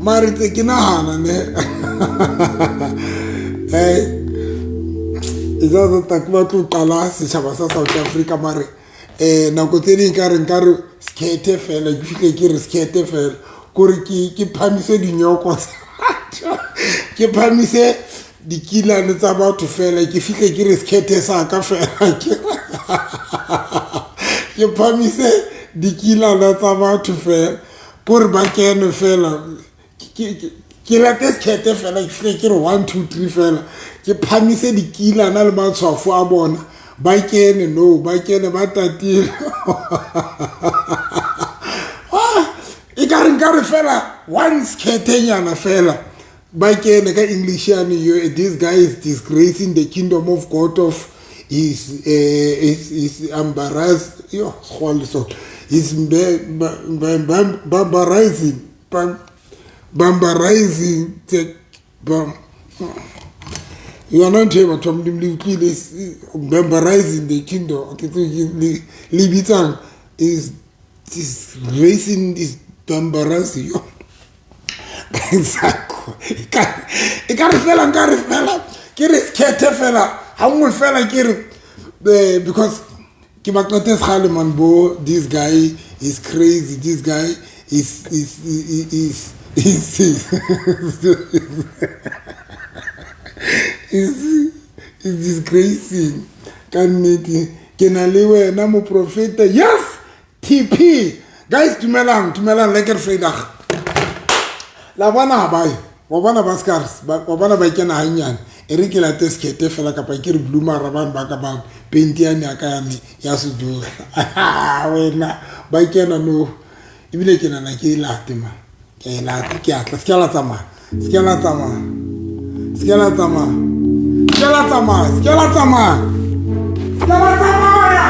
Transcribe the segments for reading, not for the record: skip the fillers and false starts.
Mare tse ke nahana ne. Hey, e tsa tsa ke batlo qala setjhaba sa South Africa mare nako tse ding ka re nka re skete fela ke fihle ke re skete fela kore ke phamise dinyoko ke phamise dikilane tsa batho fela ke fihle ke re skete sa ka fela ke phamise dikilana tsa batho fela kore ba kene fela ke late skete fela ke fihle ke re 1 2 3 fela ke phamise dikilana le matshwafo a bona ba kene no ba kene ba tatile e ka re nka re fela one sketenyana fela ba kene ka English yane yo this guy is disgracing the kingdom of God of his is embarrassed yo so is embarrassing embarrassing the yona ntho e batho ba Modimo le utlwile embarrassing the kingdom ke le bitsang is disgracing is embarrassing yo e ka re fela nka re fela ke re kgethe fela ha nngwe fela ke re because ke ba qete sekgale man bo this guy is crazy this guy is is is is is is disgracing ka nnete ke na le wena moprofeta yes TP guys dumelang dumelang lekker vrydag la bona ha bae Wa bona ba scars, wa bona ba kena hanyane. E re ke late sekete fela kapa ke re blumara bane ba ka bane penti yane ya ka yane ya sejura. Wena ba kena no. Ebile ke nana ke e late ma. Ke e late ke atla. Se ke la tsamaya. Se ke la tsamaya. Se ke la tsamaya. Se ke la tsamaya. Se ke la tsamaya. Se ke la tsamaya.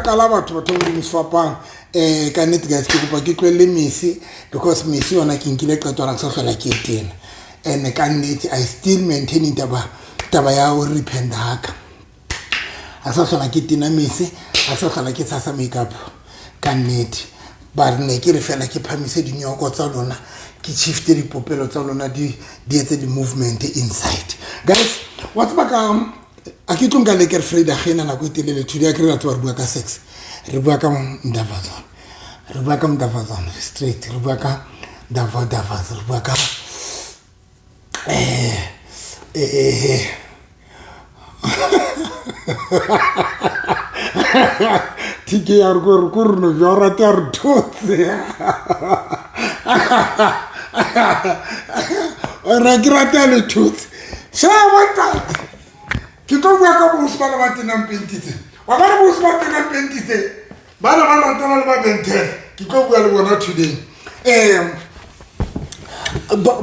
Qala batho batho ba modimo sefapang ka nnete guys ke kopa ke tlohelle mese because mese yona ke nkile qeto hore ke sa hlola ke e tena and ka nnete I still maintaining taba ya ho repent haka a sa hlola ke tena mese a sa hlola ke tshasa makeup ka nnete ba re ne ke re fela ke phamise dinyoko tsa lona ke shifte dipopelo tsa lona di etse di-movement inside guys wa tseba ka a ke tlo nka lekker Vrydag ena nako e telele today a ke re batho ba re bua ka sex re bua ka mdavazana re bua ka mdavazana straight re bua ka davadavas re bua ka TK ya re ko re no bja rate ya re thotse ra ke rate ya le thotse sheba ntate ke tlo bua ka bosi ba le ba tenang penti tse wa bona bosi ba tenang penti tse ba ne ba ratana le ba bentene ke tlo bua le bona today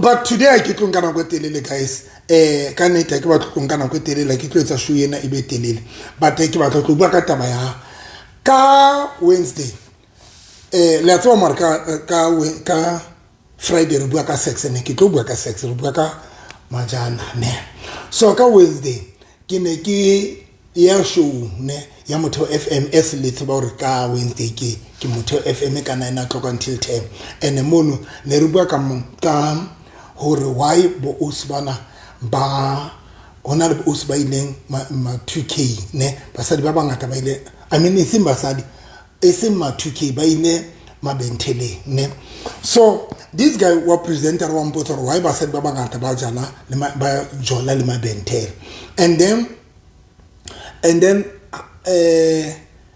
but today a ke tlo nka nako e telele guys ka nnete ha ke batlo tlo nka nako e telele ke tlo etsa show ena e be telele but ke batla tlo bua ka taba ya ka Wednesday le a tseba mare ka Friday re bua ka sex ne ke tlo bua ka sex re bua ka majana ne so ka Wednesday ke ne ke ya show ne ya Motheo FM e se le tseba hore ka Wednesday ke Motheo FM ka 9 o'clock until 10 and mono ne re bua ka ka hore why bo ausi bana ba hona le bo ausi ba ileng ma 2K ne basadi ba bangata ba ile I mean e seng basadi e seng ma 2K ba ile mabentheleng ne so this guy wa presenter wa mpotsa hore why basadi ba bangata ba jala le ba jola le mabenthele and then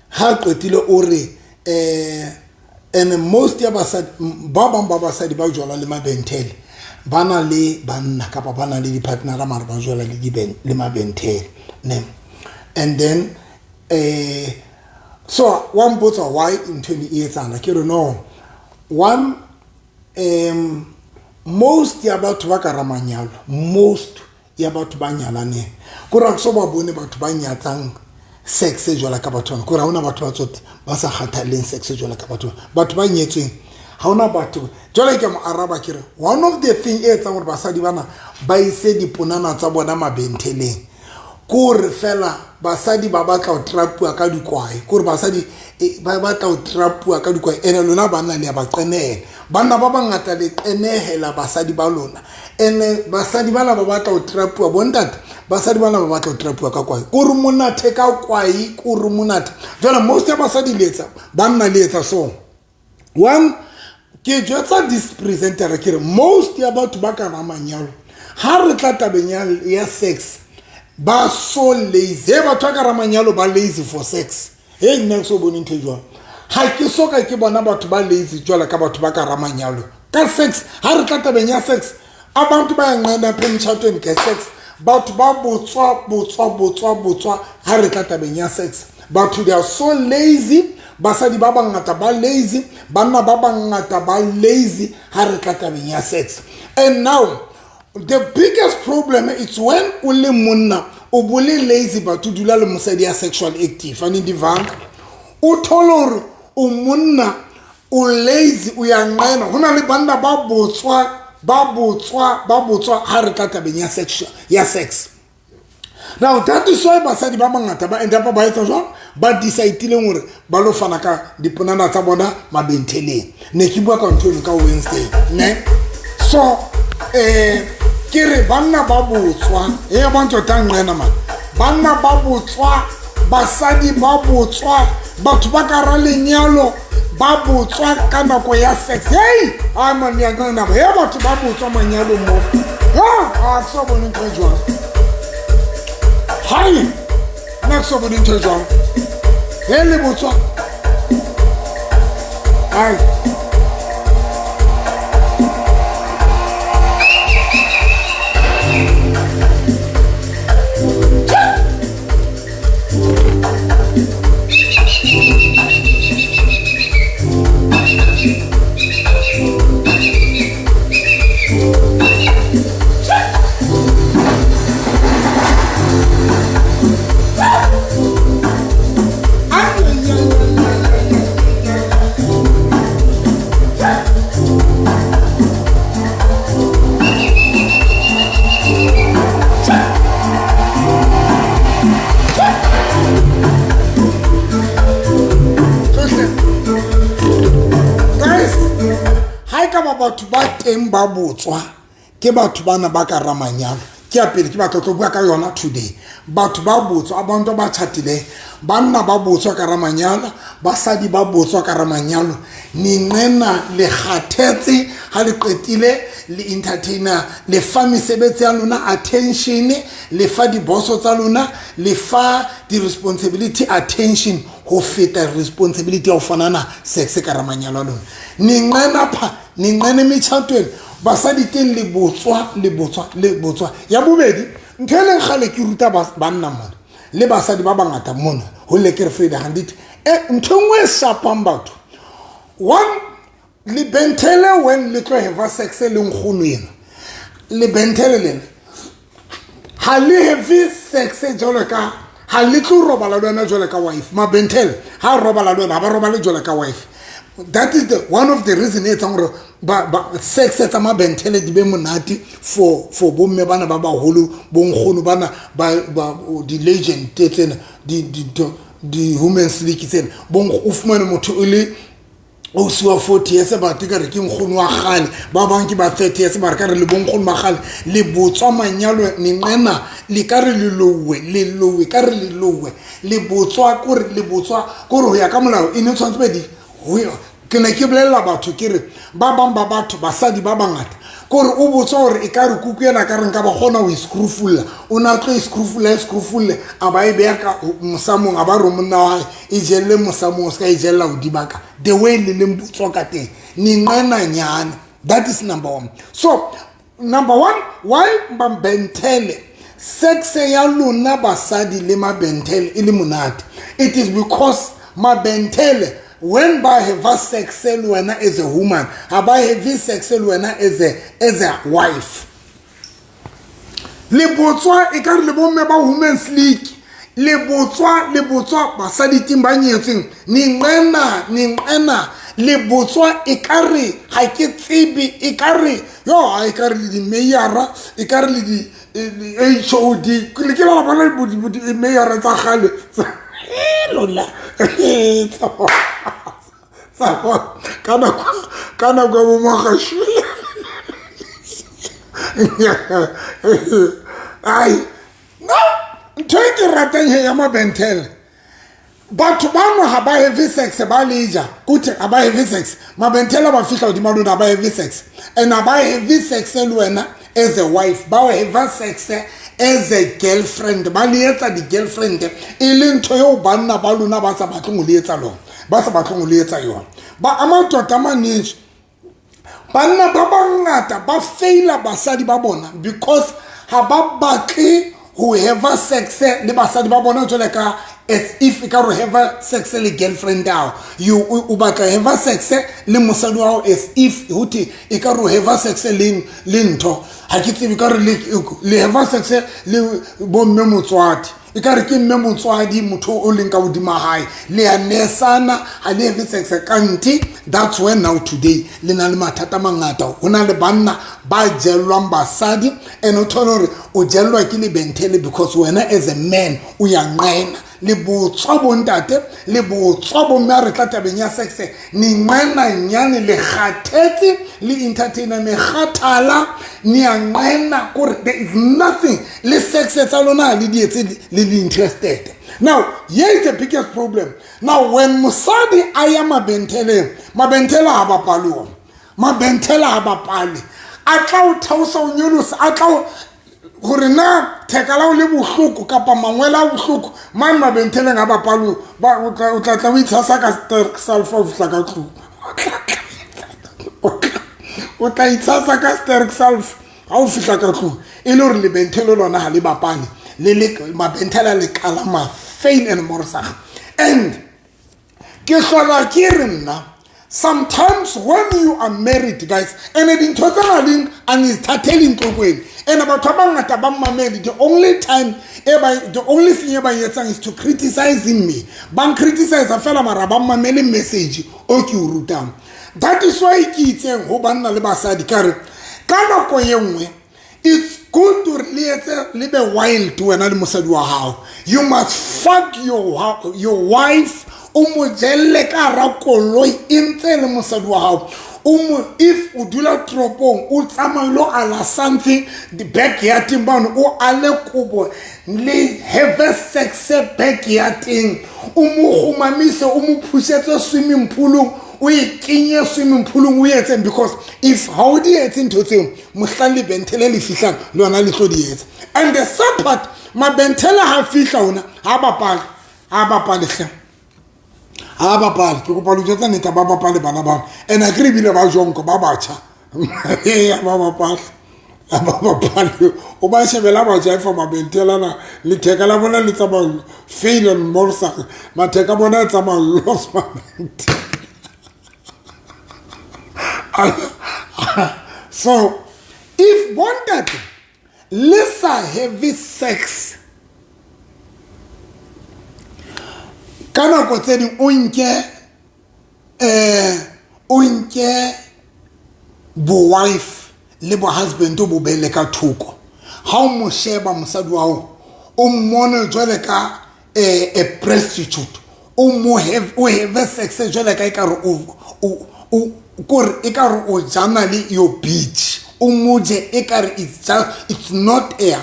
ha qetile o re and most ya basadi ba bang ba basadi ba jola le mabenthele ba na le banna kapa ba na le di-partnera mare ba jola le mabenthele ne and then so wa mpotsa why ntho e etsahala ke re no one most ya batho ba ka ramanyalo most ya batho ba nyalaneng ko ra so ba bone batho ba nyatsang sex e jwala ka batho bana ko ra hona batho ba tsote ba sa kgathalleng sex e jwala ka batho batho ba nyetsweng ha hona batho jwale ke mo araba ke re one of the thing e etsang hore basadi bana ba ise diponana tsa bona mabentheleng kore fela basadi ba batla ho trapuwa ka dikwae kore basadi ba batla ho trapuwa ka dikwae ene lona banna le ya ba qenehela banna ba bangata le qenehela basadi ba lona ene basadi bana ba batla ho trapuwa bontate basadi bana ba batla ho trapuwa ka kwae kore monate ka kwae kore monate jwale most ya basadi le etsa banna le etsa so one ke jwetsa this presenter ke re most ya batho ba ka ba manyalo ha re tla tabeng ya sex ba so lazy he batho ba ka ra manyalo ba lazy for sex he nna ke so bone ntho e jwalo ha ke so ka ke bona batho ba lazy jwalo ka batho ba ka ra manyalo ka sex ha re tla tabeng ya sex abantu bayanqena apha emtshatweni nge-sex. Batho ba botswa, botswa, botswa, botswa ha re tla tabeng ya sex. Batho, they are so lazy. Basadi ba bangata ba lazy, banna ba bangata ba lazy ha re tla tabeng ya sex. And now the biggest problem, it's when o le monna, o bo le lazy, but o dula le mosadi ya sexual active. Anindivanga? O thole hore o monna, o lazy, o ya nqena. Ho na le banna ba botswa, ba botswa, ba botswa ha re tla tabeng ya sex, ya sex. Now that is why basadi ba bangata ba end up ba etsa jwang, ba decide-ileng hore ba lo fana ka diponana tsa bona mabentheleng. Ne ke bua ka ntho eno ka Wednesday, ne? So ke re banna ba botswa, e ba ntho ta nqena man. Banna ba botswa, basadi ba botswa, batho ba ka ra lenyalo ba botswa ka nako ya sex. Hey, ai man, ya nqena, he batho ba botswa manyalong mo. Ha, a ke so bone ntho e jwalo. Hai, nna ke so bone ntho e jwalo. He le botswa. Hai. Batho ba teng ba botswa ke batho bana ba ka ramanyalo. Ke ya pele ke batla tlo bua ka yona today. Batho ba botswa, abantu ba tjhatile, banna ba botswa ka ramanyalo, basadi ba botswa ka ramanyalo. Ninqena le kgathetse ha le qetile le entertainer, le fa mesebetsi ya lona attention, le fa diboso tsa lona, le fa di-responsibility attention ho feta responsibility ya ho fanana sex ka ramanyalo a lona. Ninqena pha, ninqena metjhatweni, basadi teng le botswa, le botswa, le botswa. Ya bobedi, ntho e leng kgale ke ruta banna mona le basadi ba bangata mona ho Lekker Friday handit. Ntho e nngwe e shapang batho, one, le benthele when le tlo have sex le nkgono ena, le benthele lena ha le have sex jwalo ka ha le tlo robala le wena jwalo ka wife. Mabenthele ha robala le wena, ha ba robale jwalo ka wife. That is the one of the reason e etsang hore ba sex tsa mabenthele di be monate for bomme bana ba baholo, bonkgono bana ba di legend tsena, di women's league tsena. O fumane motho o le o siwa 40 years, batho ka re ke nkgono wa kgale, ba bang ke ba 30 years, ba re ka re le bonkgono ba kgale. Le botswa manyalo nenqena, le ka re le lowe, le lowe, ka re le lowe, le botswa kore, le botswa kore ho ya ka molao e ne tshwanetse be di Ke ne ke bolella batho ke re ba bang ba batho, basadi ba bangata, kore o botswa hore e ka re kuku ena ka re nka ba kgona ho e screwfulla, o na tlo e screwfulla, e screwfulle, a ba e beha ka mosamong, a ba re monna wa hae e jelle mosamong, o se ka e jella hodima ka. The way le leng botswa ka teng, nenqena nyane. That is number one. So number one, why mabenthele sex ya lona basadi le mabenthele e le monate? It is because mabenthele when ba have sex le wena as a woman, ha ba have sex le wena as a wife. Le botswa e ka re le bomme ba women's league, le botswa, le botswa basadi teng ba nyetseng, nenqena, nenqena, le botswa e ka re ha ke tsebe, e ka re yo, ha e ka re le di-mayora, e ka re le di HOD, le ke la bona di-mayora tsa kgale lola tsa ka nako ya bo Magashule. Ai no, ntho e ke ratang he ya mabenthele, batho bano ha ba have sex, ba leja kuthe ha ba have sex. Mabenthele ba fihla hodima lona, ha ba have sex, and ha ba have sex le wena as a wife, ba have sex as a girlfriend. Ba le etsa di-girlfriend, e le ntho eo banna ba lona ba sa batleng ho le etsa lona, ba sa batleng ho le etsa yona. Ba ama tota manentsi, banna ba bangata ba faila basadi ba bona because ha ba batle ho have sex le basadi ba bona jwale ka as if e ka re have sex le girlfriend ao. You o batla have sex le mosadi wa hao as if ho thwe e ka re have sex le ntho, ha ke tsebe, ka re le have sex le bomme motswadi, e ka re ke mme motswadi motho o leng ka hodima hae, le ya nesana, ha le have sex. Kante that's when now today le na le mathata a mangata. Ho na le banna ba jellwang basadi, and o thole hore o jellwa ke lebentele because wena as a man o ya nqena. Le botswa bontate, le botswa bomme, ha re tla tabeng ya sex, ne nqena nyane, le kgathetse, le entertainer mekgathala, ne ya nqena kore there is nothing. Le sex tsa lona ha le di etse le le interested. Now here is the biggest problem. Now when mosadi a ya mabenteleng, mabentele ha bapale ona, mabentele ha bapale, a tla o theosa, o nyolosa, a tla o hore na theka la o le bohloko kapa mangwele a bohloko mane mabenteleng a bapale, o tla tla o itshasa ka sterk sulfur o fihla ka tlung. O tla itshasa ka sterk sulfur ha o fihla ka tlung, e le hore lebentele lona ha le bapale, le le mabentele a le kalama fail and morsaga. And ke hlola ke re nna, sometimes when you are married, guys, and dintho tse na a ne thathele ntlokweni, and batho ba bangata ba mmamele, the only time e ba, the only thing e ba etsang is to criticizing me. Ba criticize fela, mara ba mmamele message o ke o rutang. That is why ke itseng ho banna le basadi ka re ka nako ye nngwe it's good to le etse le be wild, wena le mosadi wa hao. You must fuck your wife, o mo jelle ka hara koloi e ntse le mosadi wa hao. O mo, if o dula toropong, o tsamaye lo ala something the backyardeng bano, o ale kobo, le have sex backyardeng, o mo kgomamise, o mo phusetse swimming poolong, o e kenye swimming poolong, o etseng. Because if ha o di etse ntho tseo, mohlang lebentele le fihlang, le yona le tlo di etsa. And the sad part, mabentele ha fihla ona ha bapale, ha bapale hle, ha bapale. Ke kopa lo jwetsa nnete, ba bapale bana bana, and akere ebile ba jonko ba batjha, ba bapale, ba bapale. O ba shebela batjha fa mabentele ana, letheka la bona le tsamaya fail and morsa, matheka bona a tsamaya los mabentele. So if bontate le sa have sex ka nako tse ding, o nke o nke bo wife le bo husband, o bo beele ka thoko. Ha o mo sheba mosadi wa hao, o mmone jwale ka a prostitute, o mo have, o have sex jwale ka ekare o kore ekare o jana le your bitch, o mo je ekare it's just, it's not a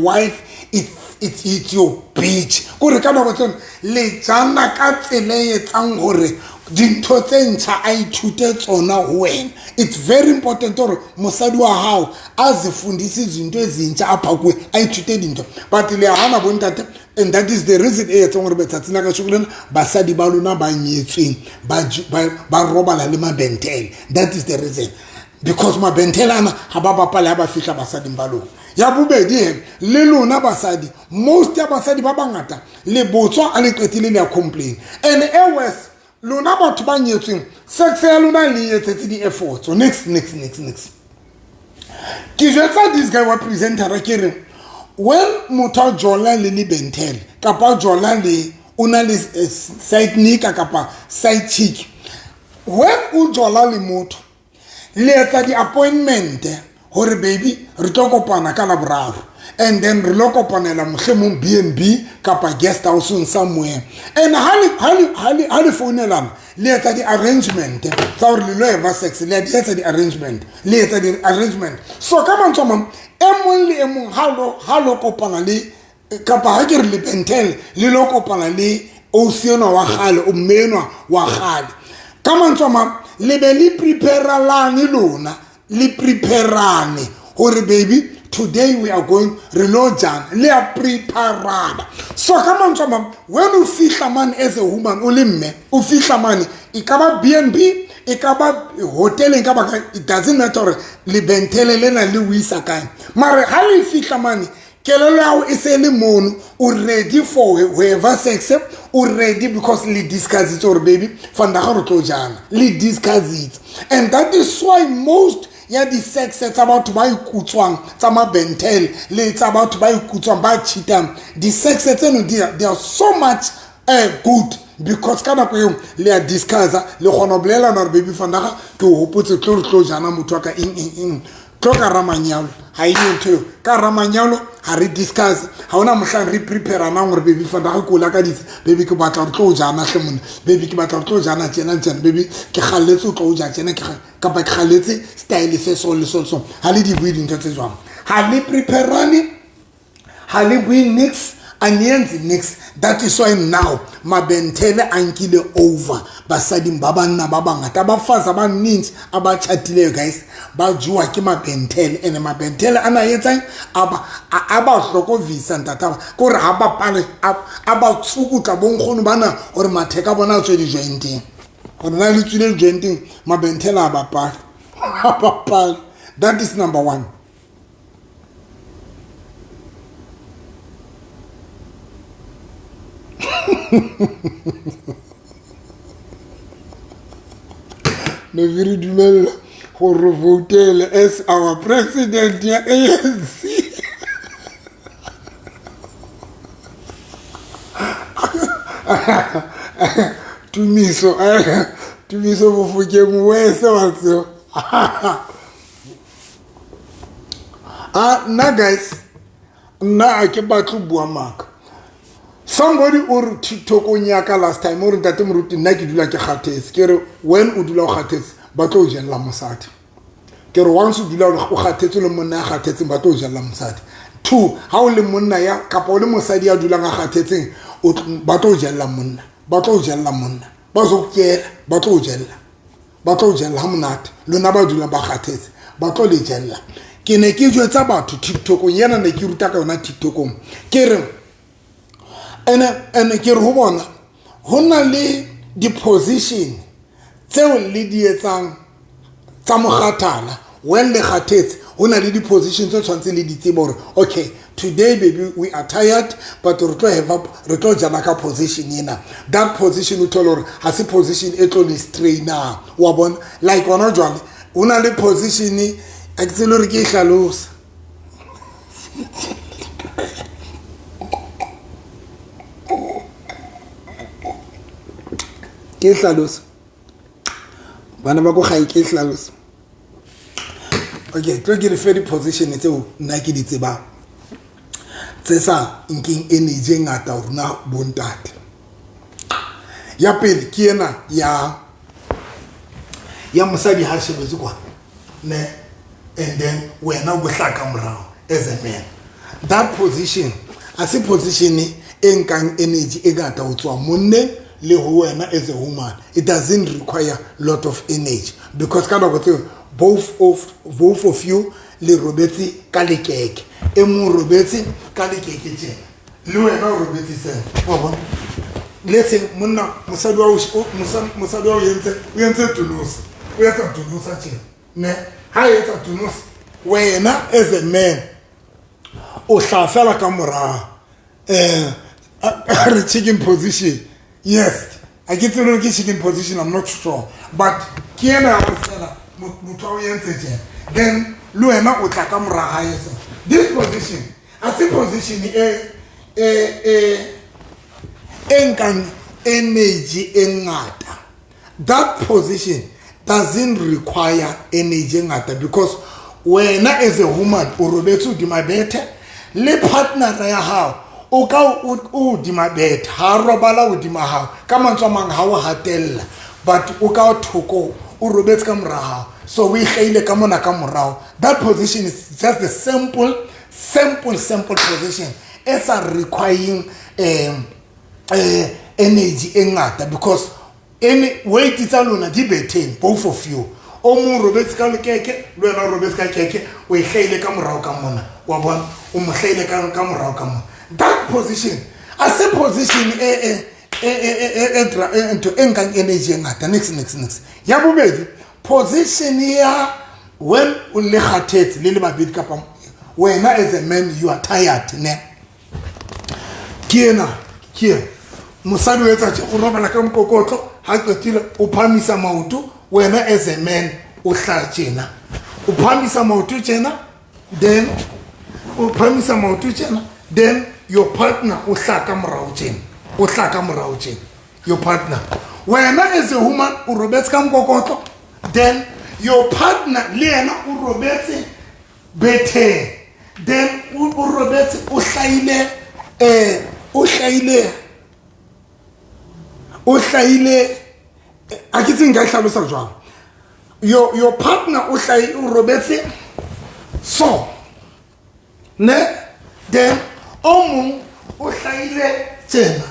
wife, it's your bitch. Kore ka nako tseno le jana ka tsela e etsang hore dintho tse ntjha a ithute tsona ho wena. It's very important hore mosadi wa hao a zifundise izinto ezintsha apha kuwe, a ithute dintho. But le hana bontate, and that is the reason e etsang hore betsatsing la kasheko lena basadi ba lona ba nyetsweng ba robala le mabentele. That is the reason, because mabentele ana ha ba bapale ha ba fihla basading ba lona. Ya bobedi he, le lona basadi, most ya basadi ba bangata le botswa a le qetile le ya complain. And e worse, lona batho ba nyetsweng, sex ya lona le etsetse di-efforts. Next, next, next, next. Ke jwetsa this guy wa presentera, ke re when motho a jola le lebentele kapa a jola le o na le side nigga kapa side chick, when o jola le motho, le etsa di-appointment hore baby re tlo kopana ka Laboraro, and then re lo kopanela mohlomong B&B kapa guest house somewhere. And ha le founelana, le etsa di-arrangement tsa hore le lo have sex, le di etsa di-arrangement, le etsa di-arrangement. So ka mantswe a mang, e mong le e mong ha lo kopana le, kapa ha ke re lebentele le lo kopana le ausi enwa wa kgale, o mme enwa wa kgale, ka mantswe a mang le be le preparelane, lona le preparane hore baby Today we are going, re lo jana, le a preparana. So ka mantswe a mang, when o fihla mane as a woman, o le mme, o fihla mane, e ka ba B&B, e ka ba hoteleng, ka ba it doesn't matter gore lebentele lena le o isa kae, mare ha le fihla mane, kelello ya hao e se le mono, o ready for whoever sex, o ready because le discussitse gore baby vandag re tlo jana, le discussitse. And that is why most ya di-sex tsa batho ba ikutswang tsa mabentel le tsa batho ba ikutswang ba cheatang, di-sex tseno they are so much good because ka nako eo le a discussa, le kgona go bolelana gore baby vandag ke o hopotse tlo re tlo jana, motho wa ka, eng eng eng. Tlo ka ramanyalo ga e ntho eo, ka ramanyalo ga re discuss, ga ona mohlang re preparanang gore baby vandag ke o lakaditse, baby ke batla gore tlo o jana hle monna, baby ke batla gore tlo jana tjena le tjena, baby ke galletse o tlo o ja tjena, kapa ke galletse style se so le so le so. Ga le di bue dintho tse jwang, ga le preparane, ga le bue nix, anienzi nix. That is why now mabenthele a nkile over basading ba banna ba bangata, abafazi abaninzi abatshatileyo guys ba jewa ke mabenthele, and mabenthele a na etsang a ba hlokovisa ntata, ke gore ga ba pale a ba tsukutla bonkgono bana gore matheka a bona a tswe di-jointeng, gore na le tswile di-jointeng, mabenthele a bapale, a bapale. That is number one. Ne re dumella gore voutele as our president ya ANC. Tumiso, Tumiso Mofokeng wese wa tseo. A nna guys, nna a ke batle bua maaka. Somebody o re TikTokong ya ka last time o re, ntate moruti, nna ke dula ke kgathetse. Ke re when o dula o kgathetse, ba tlo o jella mosadi. Ke re once o dula o kgathetse le monna ya kgathetseng, ba tlo o jella mosadi. Two, ha o le monna ya kapa o le mosadi ya dulang a kgathetseng, ba tlo o jella monna, ba tlo o jella monna, ba zo kela, ba tlo o jella, ba tlo o jella ha monate. Lona ba dulang ba kgathetse, ba tlo le jella. Ke ne ke jwetsa batho TikTokong yena, ne ke ruta ka yona TikTokong, ke re ene ke re ho bona ho na le di-position tseo le di etsang tsa mokgathala when le kgathetse. Ho na le di-position tse tshwanetseng le di tsebe hore okay, today baby we are tired, but re tlo have up, re tlo jana ka position ena. That position o thole hore ha se position e tlo le strainang, wa bona. Like hona jwale ho na le position, a ke tsebe hore ke e hlalosa, ke e hlalosa, bana ba ko gae, ke e hlalosa. Okay, tlo ke re fe di-position tseo nna ke di tsebang tse sa nkeng energy e ngata ho rona bontate. Ya pele ke ena ya mosadi ha shebetse kwa ne, and then wena o bohla ka morao as a man. That position ha se position e nkang energy e ngata ho tswa monneng le ho wena as a woman. It doesn't require lot of energy because ka nako tseo both of you le robetse ka lekeke, e mong robetse ka lekeke tjena, le wena o robetse sena, wa bona. Let's say monna, mosadi wa mosadi wa o entse, o entse tulosa, o etsa tulosa tjena ne, ha etsa tulosa, wena as a man o hla fela ka morao, re chicken position. Yes, a ke tsebe hore ke chicken position, I'm not sure, but ke ena ya hore fela motho o entse tjena, then le wena o tla ka mora hae. So this position ha se position e nkang energy e ngata. That position doesn't require energy e ngata because wena as a woman o robetse hodima bethe, le partner ya hao o ka o hodima bethe, ha robala hodima hao. Ka mantswe a mang, ha o hatella, but o ka thoko, o robetse ka mora hao, so o e hlaile ka mona ka morao. That position is just a simple simple simple position e sa requiring energy e ngata because any weight tsa lona di betheng, both of you. O mong o robetse ka lekeke, le wena o robetse ka keke, o e hlaile ka morao ka mona, wa bona, o mo hlaile ka morao ka mona. That position a se position e e e e e ntho e nkang energy e ngata. Nix, nix, nix. Ya bobedi, position ya when o le kgathetse le le babedi, kapa wena as a man you are tired, ne ke ena, ke ena. Mosadi o etsa tje, o robala ka mokokotlo, ha qetile o phamisa maoto. Wena as a man o hla tjena, o phamisa maoto tjena, then o phamisa maoto tjena, then your partner o hla ka morao tjena, o hla ka morao tjena, your partner. Wena as a woman o robetse ka mokokotlo, then your partner le yena o robetse betheng, then o robetse, o hlaile, o hlaile, o hlaile. A ke tse nka e hlalosa jwang. Your partner o hlai, o robetse so, ne, then o mong o hlaile tjena,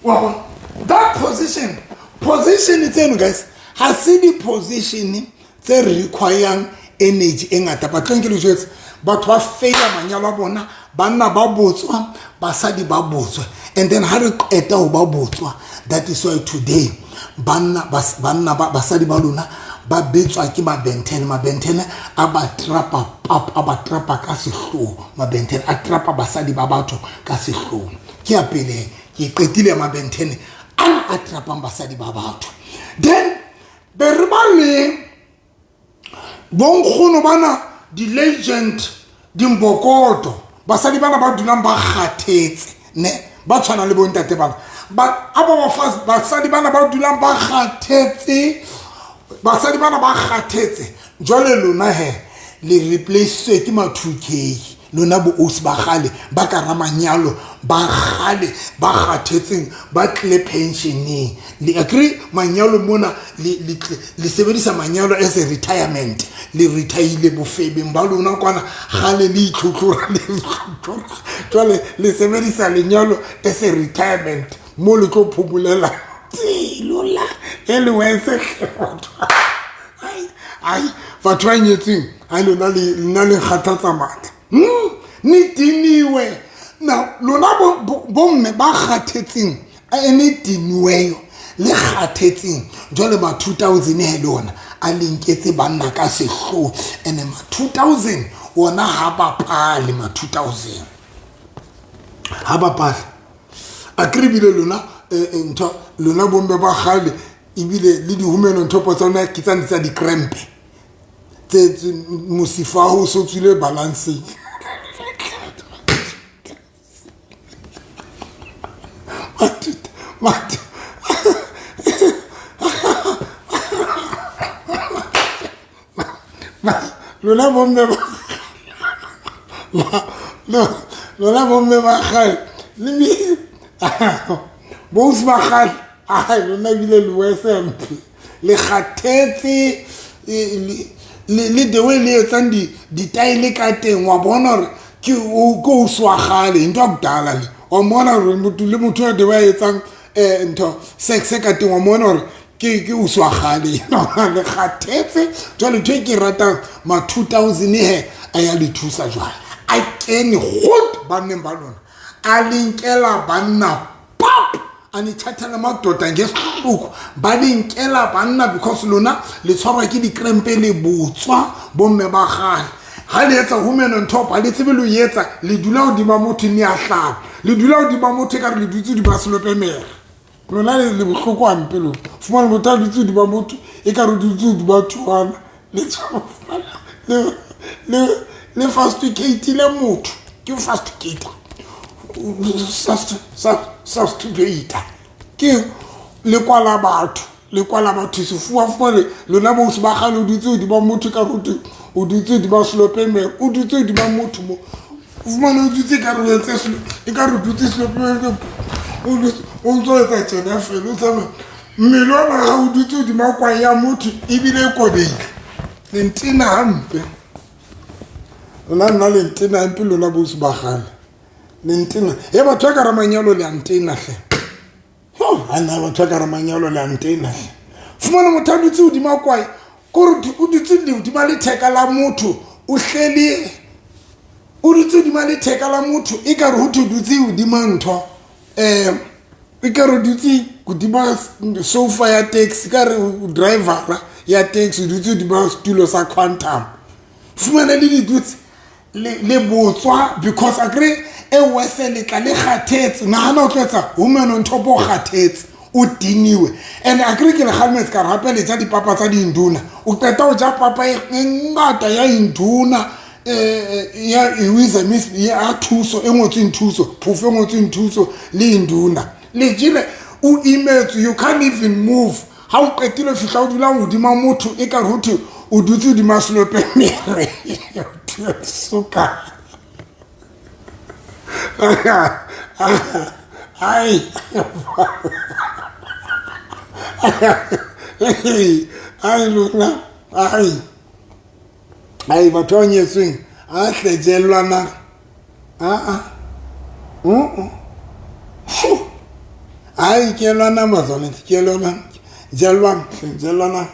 wa bona. That position, position tseno guys, ha se di-position tse requirang energy e ngata. Batlong ke le jwetse, batho ba faila manyalo a bona, banna ba botswa, basadi ba botswa, and then ha re qeta ho ba botswa, that is why today banna, banna, basadi ba lona ba betswa ke mabentene. Mabentene a ba trapa pap, a ba trapa ka sehloho. Mabentene a trapa basadi ba batho ka sehloho. Ke ya pele, ke qetile mabentene ana a trapang basadi ba batho. Then be re ba le bonkgono bana, di-legend, dimbokoto, basadi bana ba dulang ba kgathetse, ne ba tshwana le bontate bana ba aba basadi bana ba dulang ba kgathetse, basadi bana ba kgathetse. Jwale lona he le replace ke ma 2K. Lona bo ausi ba kgale ba ka ramanyalo, ba kgale ba kgathetseng, ba tlile pensioneng, le agree manyalo mona, le sebedisa manyalo as a retirement. Le retirile bofebeng ba lona kwana kgale, le itlhotlhora, le itlhotlhora, jwale le sebedisa lenyalo as a retirement mo le tlo phomolela tselo la e le wese. Ai, batho ba nyetseng, ai, lona le nna le kgathatsa matla. Ne diniwe na lona bomme ba kgathetseng, ne diniweyo le kgathetseng. Jwale ma 2000 he le ona a le nketse banna ka sehloho. Ene ma 2000 ona ha bapale, ma 2000 ha bapale. A kere ebile lona ntho lona bomme ba kgale, ebile le dihumeno nthopo tsa lona ke tsane tsa dikrempe tse mosifa ho so tswile balancing. Batho lona bomme ba lona, bomme ba kgale le bousi ba kgale, ai, lona ebile le wesempe, le kgathetse, le the way le etsang ditaele ka teng, wa bona hore ke ausi wa kgale, ntho ya kudala le wa mmona hore motho le motho wa the way a etsang ntho sex ka teng, wa mmona hore ke ausi wa kgale, le kgathetse. Jwale ntho e ke ratang, ma 2000 he a ya le thusa. Jwale a kene good banneng ba lona, a le nkela banna pap, a nithathela madoda ngesihluku, ba le nkela banna because lona le tshwarwa ke dikrempe, le botswa. Bomme ba kgale, ha le etsa women on top, ha le tsebe le etsa, le dula hodima motho, ne a hlaba, le dula hodima motho e ka re le dutse hodima selopemere. Lona le bohloko hampe. Lona fumana motho a dutse hodima motho e ka re dutse hodima thuana, le fasticatile motho, ke fasticata, substitute ke le kwala batho, le kwala batho sefuba. Fumane lona bosi ba kgale, o dutse hodima motho ka rote, o dutse hodima selopemere, o dutse hodima motho mo, o fumane o dutse ka re entse e ka re dutse selopemere, o ntso etsa tjena fela, o tsamaya mmele ona ga o dutse hodima kwae ya motho, ebile e kobehile. Le ntena hampe lona, nna le ntena hampe lona bosi ba kgale, le ntena e batho ba ka ra manyalo, le a ntena hle. Ana batho ba ka ra manyalo, le a ntena hle. Fumana motho a dutse hodima kwae. Kore o dutse hodima letheka la motho, o hleli o dutse hodima letheka la motho, e ka re ho thwe dutse hodima ntho, e ka re dutse hodima sofa ya taxi, ka re drivera ya taxi, o dutse hodima setulo sa Quantum. Fumane le di dutse le botswa, because akere e wese le tla le kgathetse. Nahana o tlo etsa woman on top, o kgathetse, o diniwe, and akere ke le kgalemetse ka re gape le ja dipapa tsa dinduna. O qeta o ja papa e ngata ya induna, ya iwiza ya thuso e ngotsweng thuso, phofo e ngotsweng thuso le induna le jele, o imetswe, you can't even move. Ha o qetile, fihla o dula hodima motho, e ka re ho thwe o dutse hodima selope mere soka. Ai ai lona, ai ai, batho ba nyetsweng a hlejellwana aa ai, ke lwana mazwane, ke lwana jellwang, jellwana.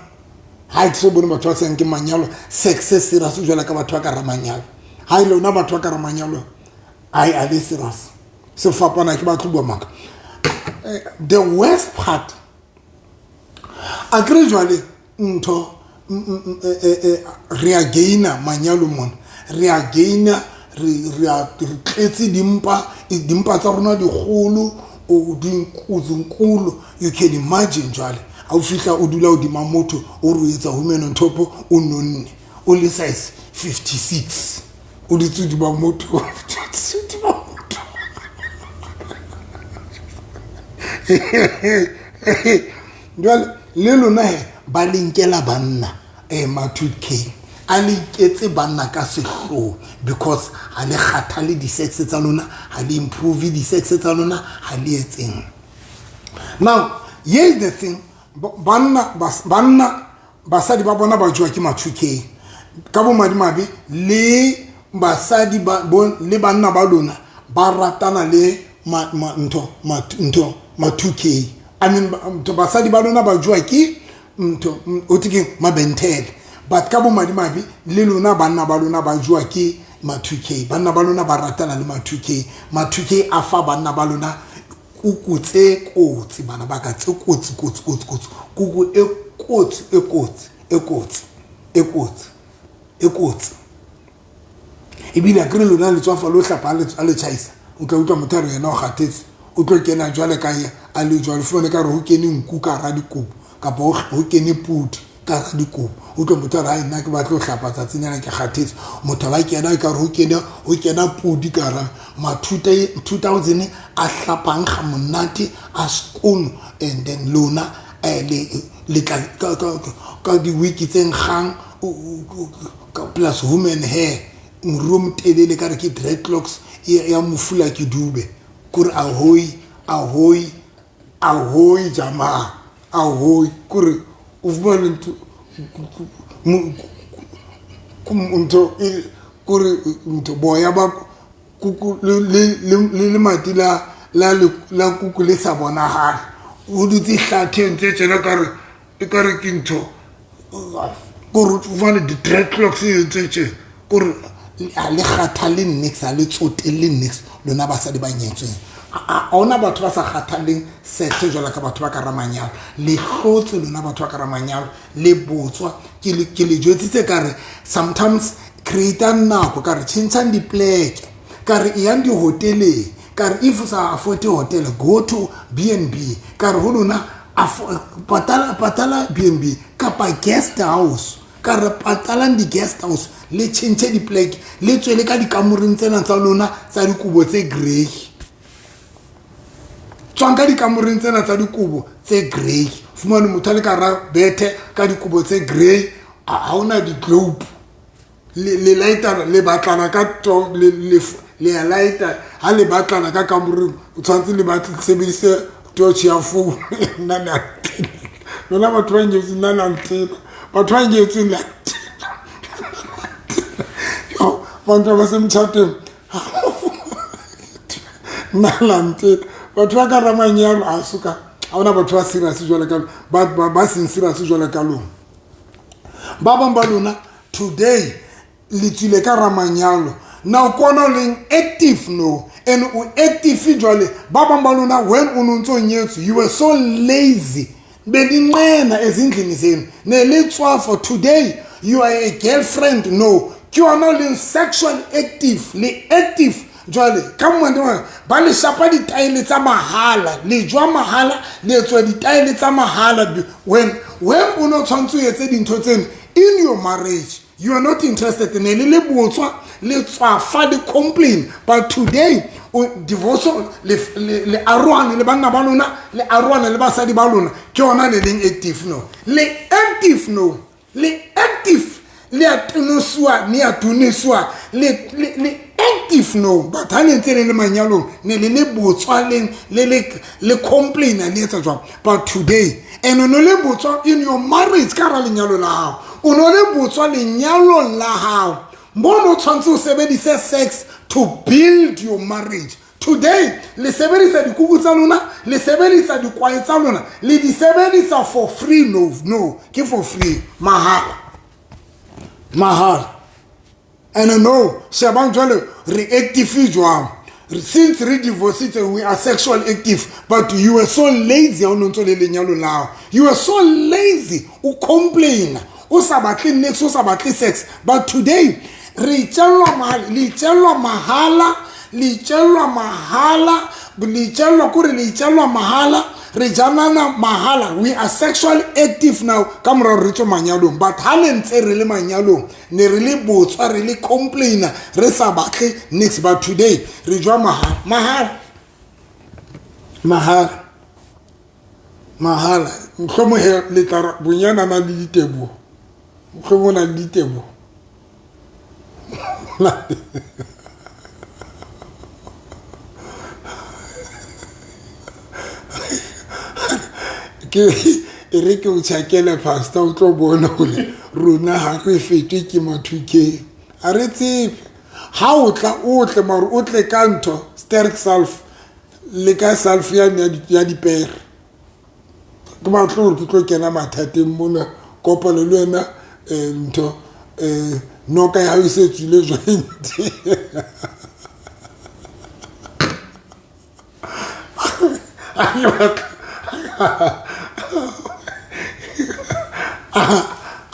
Ha ke so bone batho ba seng ke manyalo sex serious jwalo ka batho ba ka ramanyalo. Ha ile lona batho ba ka ramanyalo, ai, a le serious se fapana ke batlo bua maka. The worst part, a kere jwale ntho re a gaina manyalo mona, re a gaina, re tletse dimpa, dimpa tsa rona dikgolo, o dinkulu. You can imagine jwale ha o fihla o dula hodima motho, o re o etsa woman on top, o nonne, o le size 56, o dutse hodima motho, hodima motho. Jwale le lona he ba le nkela banna, ma-2K a le iketse banna ka sehloho, because ha le kgathale di-sex tsa lona, ha le improve di-sex tsa lona, ha le etseng. Now here is the thing, banna banna basadi ba bona ba jowa ke ma-2K ka bomadimabe, le basadi le banna ba lona ba ratana le ntho ntho ma-2K. I mean, ntho basadi ba lona ba jowa ke ntho o ke mabentele, but ka bomadimabe le lona banna ba lona ba jowa ke ma-2K. Banna ba lona ba ratana le ma-2K. Ma-2K a fa banna ba lona kuku tse kotsi, bana ba ka, tse kotsi kotsi kotsi kotsi, kuku e kotsi e kotsi e kotsi e kotsi e kotsi. Ebile a kere lona le tswafa lo hlapa a le tjhaisa, o tla utlwa motho a re yena o kgathetse, o tlo kena jwale ka a le jwale, fumane ka re ho kene nku ka hara dikobo, kapa ho kene pudi ka hara dikobo. O utlwa motho a re, ai, nna ke batla ho hlapa tsatsing lena, ke kgathetse. Motho ba kena ka re ho kena pudi ka hara ma 2000 a hlapang ga monate a skoon, and then lona le tla ka di-wig tse nkgang plus human hair, moriri o motelele ka re ke dreadlocks ya mofula ke dube, kore ahoi ahoi ahoi jamaa ahoi, kore o fumane ntho ntho kore ntho boya ba kuku le lemati la kuku le sa bonagale, o dutse hlatheng tse tjena ka re e ka re ke ntho, kore o fumane di-dreadlocks tse tje, kore a le kgathale nix, a le tsotelle nix. Lona basadi ba nyetsweng, ha hona batho ba sa kgathaleng sex jwalo ka batho ba ka ramanyalo. Le hlotse lona batho ba ka ramanyalo, le botswa. Ke le jwetsitse ka re sometimes create nako, ka re tjhentjhang dipleke, ka re eyang dihoteleng, ka re if o sa afford hotel, go to B&B, ka re ho lona patala, patala B&B kapa guest house, ka re patalang di-guest house, le tjhentjhe dipleke, le tswele ka dikamoreng tsena tsa lona tsa dikobo tse grey. Tswang ka dikamoreng tsena tsa dikobo tse grey, fumane motho a le ka hara bethe ka dikobo tse grey, ha hona di-globe, le light-ana, le batlana ka to le ya light-a ha le batlana ka kamoreng, o tshwanetse le batle sebedise torch ya phone. Nna le a ntena lona batho ba nyetseng, nna le a ntena batho ba nyetseng, le a ntena yo bantu basemtshatweni, nna la ntena batho ba ka ramanyalo a suka. Ha hona batho ba serious jwalo ka ba seng serious jwalo ka lona. Ba bang ba lona today le tswile ka ramanyalo now kona o leng active no and o active jwale. Ba bang ba lona when o no ntso nyetswe, you were so lazy, beninqena ezindlini zenu, ne le tswafa. Today you are a girlfriend no, ke yona o leng sexual active, le active jwale ka mone ba le shapa ditaele tsa mahala, le jwa mahala, le etswa ditaele tsa mahala. When o no tshwanetse o etse dintho tseno in your marriage, you are not interested, ne le le botswa, le tswafa, le complain. But today o divorce, le arohane le banna ba lona, le arohane le basadi ba lona, ke yona le leng active no, le active no, le active, le a tunusiwa, ne a tunisiwa, le active no. But ha ne ntse le le manyalong, ne le le botswa, le complaina, le etsa jwang. But today, and o no le botswa in your marriage, ka hara lenyalo la hao, o no le botswa lenyalong la hao mo no tshwanetse o sebedise sex to build your marriage. Today le sebedisa dikuku tsa lona, le sebedisa dikwae tsa lona, le di sebedisa for free. No, no, ke for free, mahala, mahala. And no, shebang jwale re active jwang. Since re divorcitse, we are sexual active, but you were so lazy ha o no ntso le lenyalo lao. You were so lazy, o complaina, o sa batle niks, o sa batle sex. But today re itjellwa mahala, le itjellwa mahala, le itjellwa mahala, le itjellwa kore le itjellwa mahala, re janana mahala. We are sexually active now ka mora re tswe manyalong. But ha le ntse re le manyalong, ne re le botswa, re le complaina, re sa batle niks. But today re jwa mahala, mahala, mahala, mahala. Mohlomong he le tla bonyana na le diteboho, mohlomong na le diteboho. Ke e re ke o tjhakele pastor, o tlo bona hore rona ha re fetwe ke ma-2K, ha re tsebe. Ha o tla, o tle, mare o tle ka ntho sterk self, le ka self ya dipere. Ke batle hore ke tlo kena mathateng mona, kopano le wena, ntho noka ya hao e se tswile joint.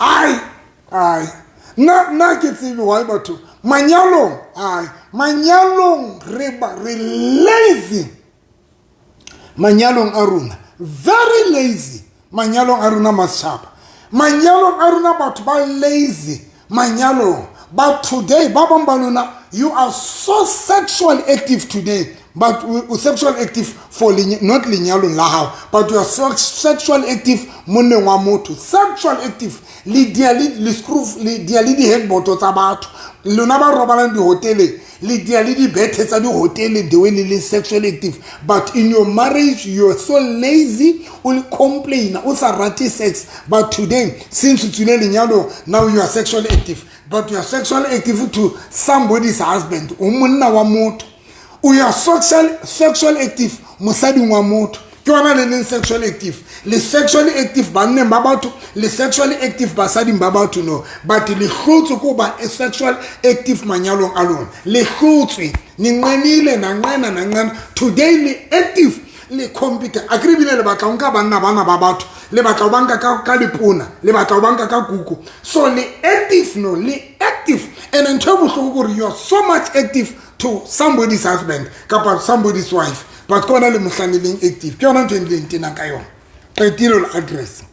Ai ai, nna ke tsebe why batho manyalong, ai, manyalong re ba re lazy manyalong a rona, very lazy manyalong a rona, masetšhaba, manyalong a rona batho ba lazy manyalong. But today ba bang ba lona, you are so sexually active today, but o sexual active for not lenyalong la hao, but you are so sexual active monneng wa motho, sexual active, le dia le screw, le dia le di-headboard tsa batho. Lona ba robalang dihoteleng, le dia le dibethe tsa dihoteleng, the way le le sexual active. But in your marriage you are so lazy, o le complaina, o sa rate sex. But today, since o tswile lenyalong, now you are sexually active, but you are sexually active to somebody's husband, o monna wa motho. O ya sexual active mosading wa motho, ke yona le leng sexual active, le sexually active banneng ba batho, le sexually active basading ba batho. No, but le hlotswe ko ba sexual active manyalong a lona, le hlotswe, ninqenile, nanqena, nanqena. Today le active, le computer a kere, ebile le batla ho nka banna bana ba batho, le batla ho banka ka lepona, le batla ho banka ka kuku. So le active no, le active. And ntho e bohloko kore you are so much active to somebody's husband kapa somebody's wife, but ke ona le mohlang le leng active. Ke yona ntho e nileng tenang ka yona. Qetile le address.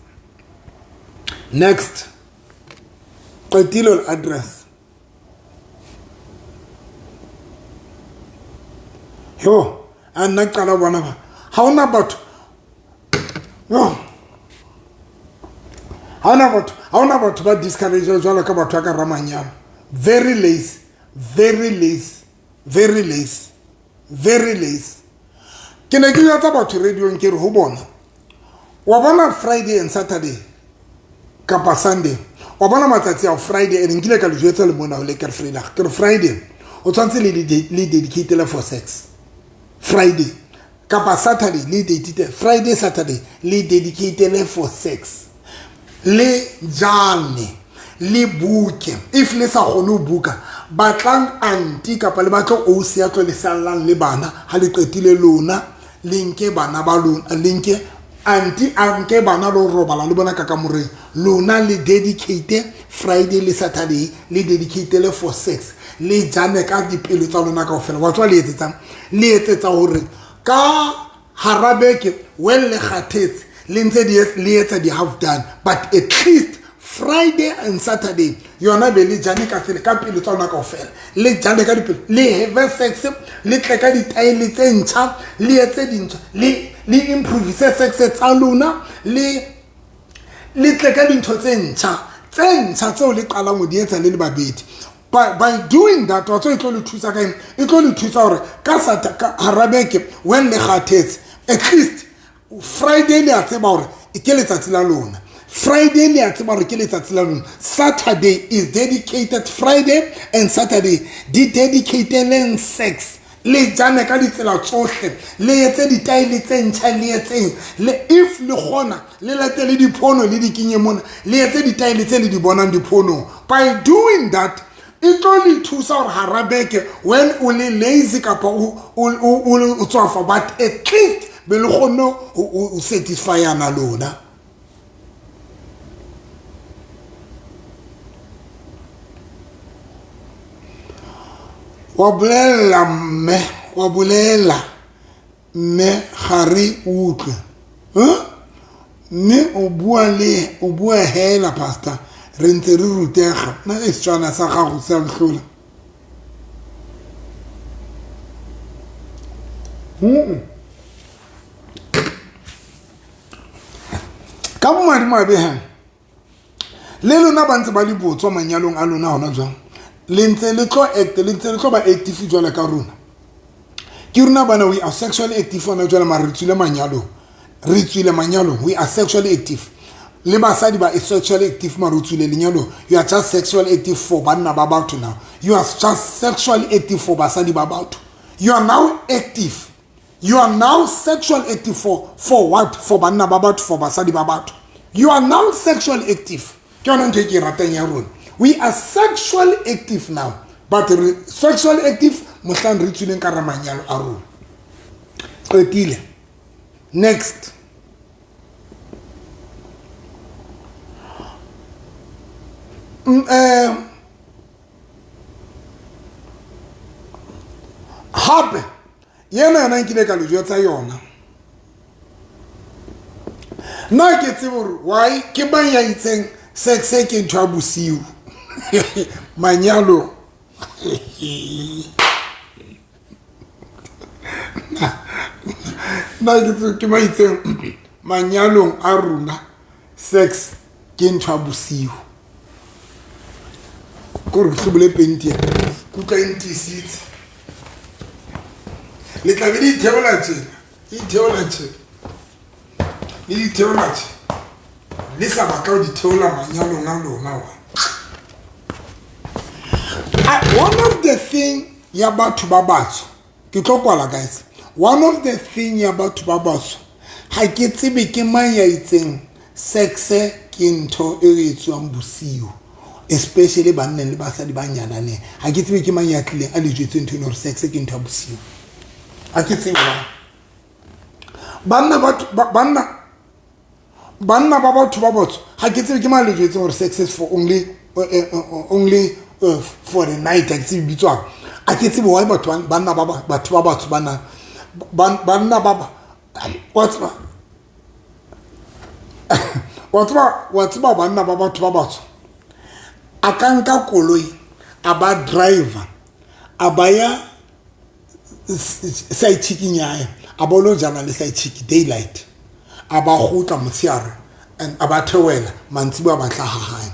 Next, qetile le address. Yo, a nna qala bona ba ha ona batho, yo, ha ona batho, ha ona batho ba discourage jwalo ka batho ba ka ramanyalo. Very lazy, very lazy, very lazy, very lazy. Ke ne ke jwetsa batho radiong, ke re ho bona, wa bona Friday and Saturday kapa Sunday, wa bona matsatsi ao, Friday, and nkile ka le jwetsa le mona ho le ke re Friday, ke re Friday o tshwanetse le dedicatele for sex. Friday kapa Saturday, le dedicate Friday, Saturday, le dedicatele for sex, le jane. Le buke. If le sa kgone ho buka, batlang auntie kapa le batle ausi ya tlo le sallang le bana ha le qetile lona, le nke bana ba lona, le nke auntie a nke bana lo robala le bona ka kamoreng. Lona le dedicate Friday le Saturday, le dedicate le for sex, le jane ka dipelo tsa lona kaofela. Wa tswa le etsetsang, le etsetsa hore ka hara beke when le kgathetse le ntse le etsa di-half done, but at least Friday and Saturday yona be le jane ka tsele ka pelo tsa lona kaofela, le jane ka dipelo, le have sex, le tle ka ditaele tse ntjha, le etse dintho, le improvise sex tsa lona, le tle ka dintho tse ntjha, tse ntjha tseo le qalang ho di etsa le le babedi. By doing that, wa tswa e tlo le thusa ka eng? E tlo le thusa hore ka ka hara beke when le kgathetse, at least Friday le a tseba hore ke letsatsi la lona. Friday le a tseba hore ke letsatsi la lona. Saturday is dedicated. Friday and Saturday di dedicateleng sex, le jane ka ditsela tsohle, le etse ditaele tse ntjha, le etseng le if le kgona le latele diphono le di kenye mona, le etse ditaele tse le di bonang diphonong. By doing that, e tlo le thusa hore hara beke when o le lazy kapa o tswafa, but at least be le kgonne ho satisfyana lona. Wa bolela mme, wa bolela mme, ga re utlwe. Mme o bua le o bua hela, pastor, re ntse re rutega. Nna e Setswana sa gago se a nhlola. Ka bomadimabe ha le lona ba ntse ba le botswa manyalong a lona hona jwang, le ntse le tlo act, le ntse le tlo ba active jwale ka rona. Ke rona bana, we are sexually active hona jwale, mara re tswile manyalong, re tswile manyalong. We are sexually active, le basadi ba sexually active, mara o tswile lenyalong. You are just sexually active for banna ba batho now. You are just sexually active for basadi ba batho. You are now active, you are now sexually active for what? For banna ba batho, for basadi ba batho. You are now sexually active. Ke yona ntho e ke e ratang ya rona. We are sexually active now, but re sexually active mohlang re tswileng ka ra manyalo a rona. Qetile. Next. Hape yena yona nkile ka le jwetsa yona. Nna ke tsebe hore why ke mang ya itseng sex ke ntho ya bosiu manyalo. Nna ke tsebe ke mang itseng manyalong a rona sex ke ntho ya bosiu. Kore ke hlobole penti ya kutlwa e ntisitse. Le tla be le itheola tjena, itheola tjena, le itheola tjena, le sa batla ho di theola manyalong a lona wa. One of the thing ya batho ba batsho, ke tlo kwala guys. One of the thing ya batho ba batsho, ha ke tsebe ke mang ya itseng sex ke ntho e etsuwang bosiu, especially banneng le basadi ba nyalaneng. Ha ke tsebe ke mang ya tlileng a le jwetse ntho eno hore sex ke ntho ya bosiu. Ha ke tsebe why. Banna banna ba batho ba batsho, ha ke tsebe ke mang le jwetse hore sex is for only for the night. Ha ke tsebe bitswang. Ha ke tsebe why batho banna ba batho ba batsho bana banna ba wa tseba, wa tseba, wa tseba banna ba batho ba batsho a ka nka koloi a ba driver a ba ya side chick-ing ya hae, a bo lo jana le side chick daylight, a ba kgutla motshehare and a ba theohela mantsiboya a batla ha hae.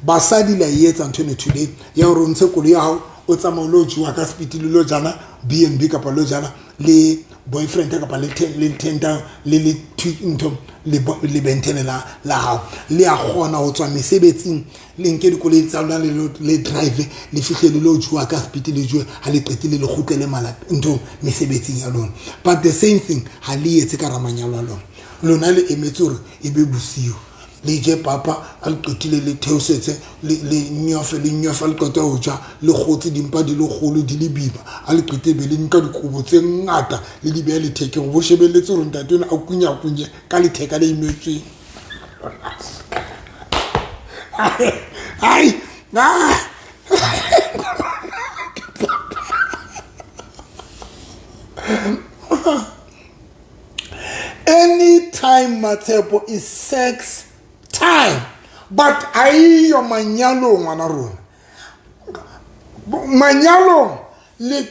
Basadi la e etsa ntho eno today ya hore o ntshe koloi ya hao o tsamaye o lo jowa ka speed, le lo jana B&B kapa lo jana le boyfriend kapa le le tenta le le ntho le bentene la hao. Le a kgona ho tswa mesebetsing, le nke dikoloi tsa lona, le drive, le fihle le lo jowa ka speed, le jowe ha le qetile le kgutlele malapeng ntho mesebetsing ya lona. But the same thing ha le etse ka ramanyalo a lona. Lona le emetse hore e be bosiu, Le je papa, a le qetile le theosetse, le nyofe, le nyofe, le qeta ho ja, le kgotse dimpa di le kgolo di le biba, a le qete be le nka dikobo tse ngata le di beha lethekeng, bo shebelletse hore ntate ona a kunyakunye ka letheka le imetsweng. Ai, ah. Anytime Matshepo is sex time, but aiyo manyalong ngwana rona. Manyalong le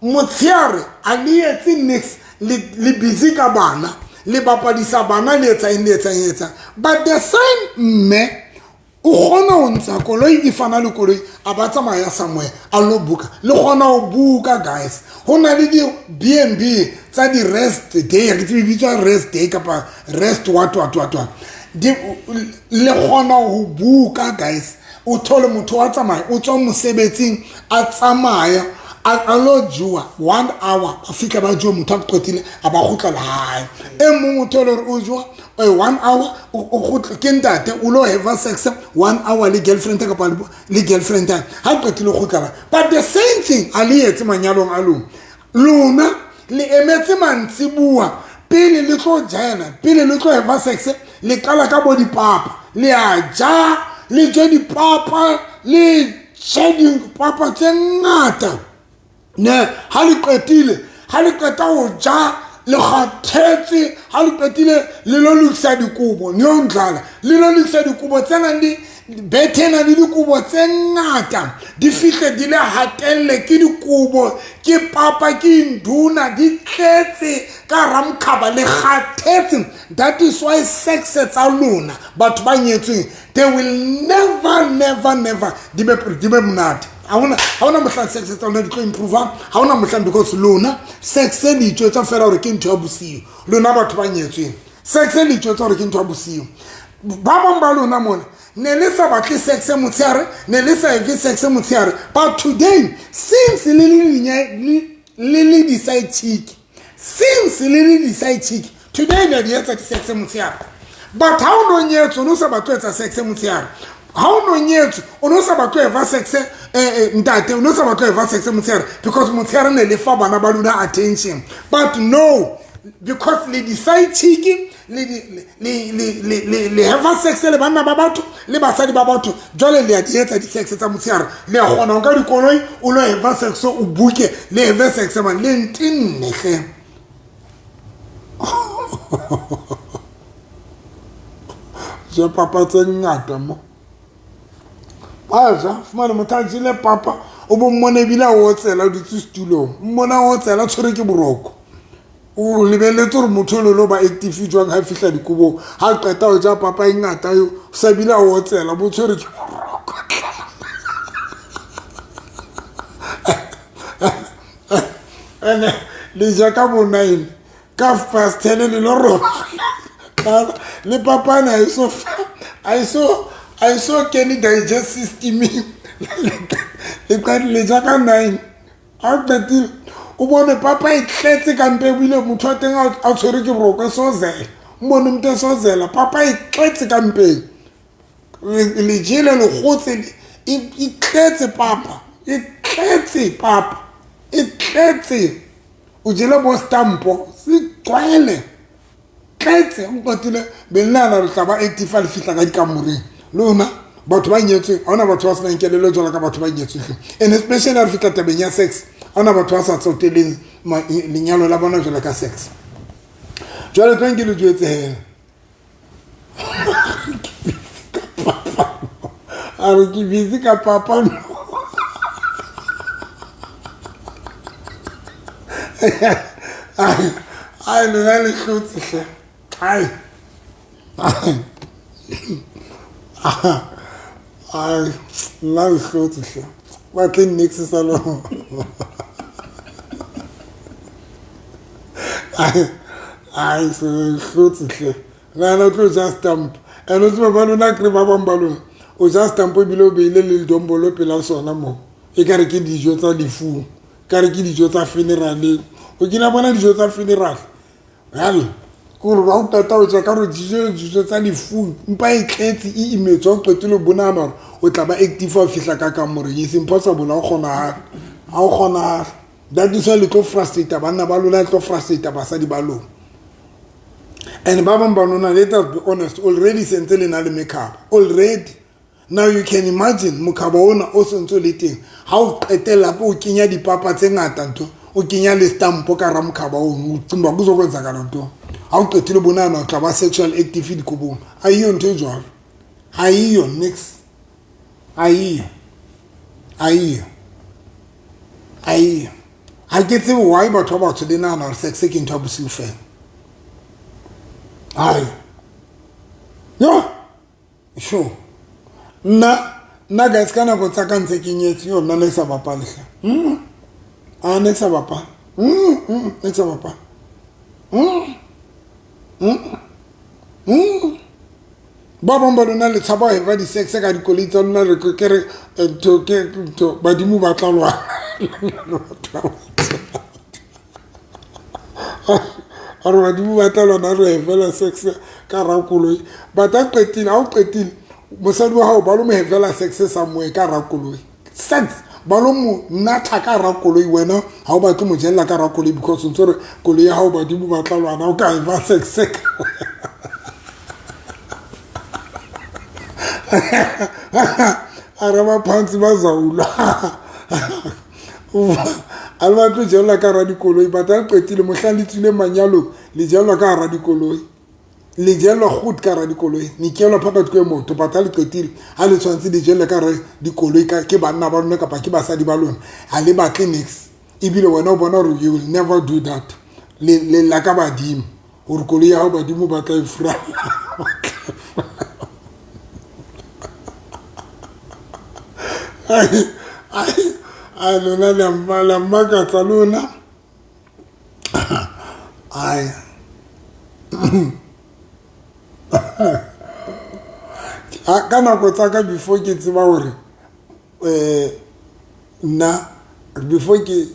motsheare a le etse nix, le busy ka bana, le bapadisa bana, le etsa eng, le etsa eng, etsa. But the same mme o kgona ho ntsha koloi e fana le koloi, a ba tsamaya somewhere a lo buka. Le kgona ho buka guys, ho na le di B&B tsa di rest day, ke tsebe bitswa rest day kapa rest what what what what. Le kgona ho buka guys. O thole motho wa tsamaya, o tswa mosebetsing a tsamaya a lo jowa 1 hour, a fihla ba jowa, motho a qetile a ba kgutlela hae. E mong o thole hore o jowa 1 hour, o kgutle ke ntate, o lo have sex 1 hour le girlfriend kapa le girlfriend ha qetile kgutlela. But the same thing a le etse manyalong a lona. Lona le emetse mantsibuwa pele le tlo jena, pele le tlo have sex, le qala ka bo dipapa, le a ja, le je dipapa, le je dipapa tse ngata. Ne ha le qetile, ha le qeta ho ja, le kgathetse, ha le qetile le lo lokisa dikobo, ne o ndlala, le lo lokisa dikobo tse nang le bethe ena le dikobo tse ngata, di fihle di le hatelle ke dikobo, ke papa, ke nduna, di tletse ka ramkhaba, le kgathetse. That is why sex tsa lona batho ba nyetsweng, they will never never never di be monate. Ha hona mohlang sex tsa lona di tlo improve, ha hona mohlang, because lona sex le itjwetsa fela hore ke ntho ya bosiu. Lona batho ba nyetsweng, sex le itjwetsa hore ke ntho ya bosiu. Ba bang ba lona mona ne le sa batle sex motshehare, ne le sa efe sex motshehare, but today since le le di-side chick, since le le di-side chick, today le di etsa di-sex motshehare. But ha o no nyetswe, o no sa batle etsa sex motshehare. Ha o no nyetswe, o no sa batle eva sex ntate, o no sa batle eva sex motshehare, because motshehare ne le fa bana ba lona attention. But no, because le di-side chick, le have sex le banna ba batho le basadi ba batho, jwale le a di etsa di-sex tsa motshehare. Le a kgona ho nka dikoloi, o lo have sex, o buke, le have sex man, le ntenne hle. Je papa tse ngata mo. Ba ja, fumane motho a jele papa, o bo mmone ebile a otsela, o dutse setulong, mmona o otsela, tshwere ke boroko. O lebelletse hore motho o lo ba active jwang ha fihla dikobong, ha qeta ho ja papa e ngata, o sa bile a otsela, bo tshwere ke boroko. Ene le ja ka bo 9, ka 10:30 le lo robala. Le papa na a so kene digest system. Le ja ka 9, a qetile o bone papa e tletse ka mpe, ebile motho wa teng a tshwere ke boroko, e sozela, mmone motho e sozela, papa e tletse ka mpeng, le jele le kgotse, e tletse papa, e tletse papa, e tletse, o jele bo stampo, se tlwaele, tletse. O qetile be nna le tla ba active le fihla ka dikamoreng. Lona batho ba nyetsweng, ha hona batho ba senang kelello jwalo ka batho ba nyetsweng, and especially ha re fihla tabeng ya sex, ha hona batho ba sa tsoteleng lenyalo la bona jwalo ka sex. Jwale tlo nke le jwetse hela, a re ke busy ka papa. Ai, lona le hlotse hle. Ai. Ai, nna le hlotse hle. Batle nix sa lona. Ai, ai, se le hlotse hle. Nna tlo ja stamp. Ene o tseba ba lona kre ba bang ba lona. O ja stamp ebile o beile le ledombolo pela sona mo. E ka re ke dijo tsa lefung. Ka re ke dijo tsa funeral. O kile bona dijo tsa funeral? Hell, Kore ha o qeta ho ja ka re dijo dijo tsa lefung mpa e tletse e imetswe ha o qetile o bonahana hore o tla ba active ha o fihla ka kamoreng. It's impossible, ha o kgonahale, ha o kgonahale. That is why le tlo frustrate banna ba lona, le tlo frustrate basadi ba lona. And ba bang ba lona, let us be honest, already sentse le na le makeup already. Now you can imagine mokhaba ona o sentse o le teng, ha o qetella o kenya dipapa tse ngata ntho, o kenya le stampo ka ra mokhaba ono, o cimba kuzokwenzakala ntho. Ha o qetile bonana o tla ba sexual active dikobong. Ha iyo ntho e jwalo, ha iyo nix, ha iyo, ha iyo, ha iyo. Ha ke tsebe why batho ba batsho le nahana hore sex ke ntho ya bosiu fela. Hai yo sure, nna guys, ka nako tsa ka ntse ke nyetse yo, nna ne ke sa bapale hle. A ne ke sa bapale, ne ke sa bapale. Ba bang ba lona le tshaba ho eba di-sex ka dikoloi tsa lona, re ke re ntho ke ntho badimo ba tla lwana. Gore badimo ba tla lwana re fela sex ka ra koloi. But a qetile, ha o qetile mosadi wa hao ba lo mo hefela sex somewhere ka ra koloi, sex ba lo mo natha ka ra koloi, wena ha o batle mo jella ka ra koloi because o ntse re koloi ya hao badimo ba tla lwana o ka eba sex. A re ba phansi ba zaulwa, a le batle jellwa ka hara dikoloi. But a qetile mohlang le tswile manyalong, le jellwa ka hara dikoloi, le jellwa goed ka hara dikoloi, nikelwa phakathi kwemoto. But ha le qetile, ha le tshwanetse le jellwe ka hara dikoloi ke banna ba lona kapa ke basadi ba lona, ha le batle nix. Ebile wena o bona hore you will never do that. Le lla ka badimo hore koloi ya hao badimo ba tla e furalla. Ai lona la mmakatsa lona. Ai ka nako tsa ka before ke tseba hore nna before ke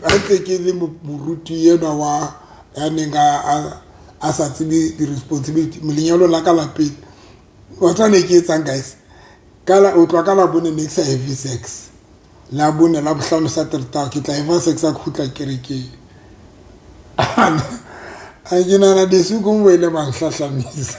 ha ntse ke le moruti enwa wa ya neng a sa tsebe di-responsibility lenyalong la ka la pele, wa tseba ne ke etsang guys? Ka o tloha ka Labone ne ke sa have sex. Labone, Labohlano, Satertaha ke tla eva sex a kgutla kerekeng. A ke nahana desu ko mo ile ba nhlahlamisa.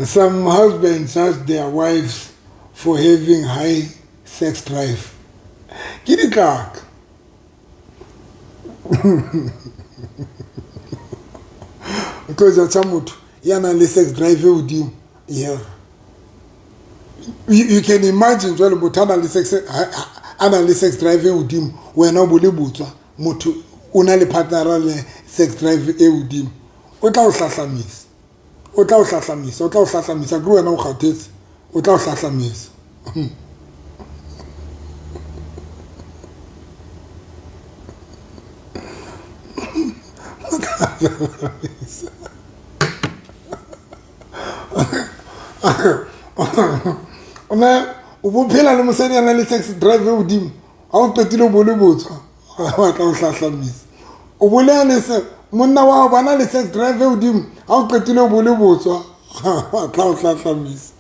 Some husbands judge their wives for having high sex drive. Ke ditlaka. O tlo judge motho ya nang le sex drive e hodimo. Yeah. You can imagine jwale motho a nang le sex, a nang le sex drive e hodimo, wena o bo le botswa, motho o na le partner le sex drive e hodimo, o tla o hlahlamisa, o tla o hlahlamisa, o tla o hlahlamisa ke wena o kgathetse, o tla o hlahlamisa. O tla hlahlamisa. Ona o bo phela le mosadi a na le sex drive e hodimo, ha o qetile o bo le botswa, ba tla o hlahlamisa. O bolea le se monna wa hao ba na le sex drive e hodimo, ha o qetile o bo le botswa, ba tla o hlahlamisa.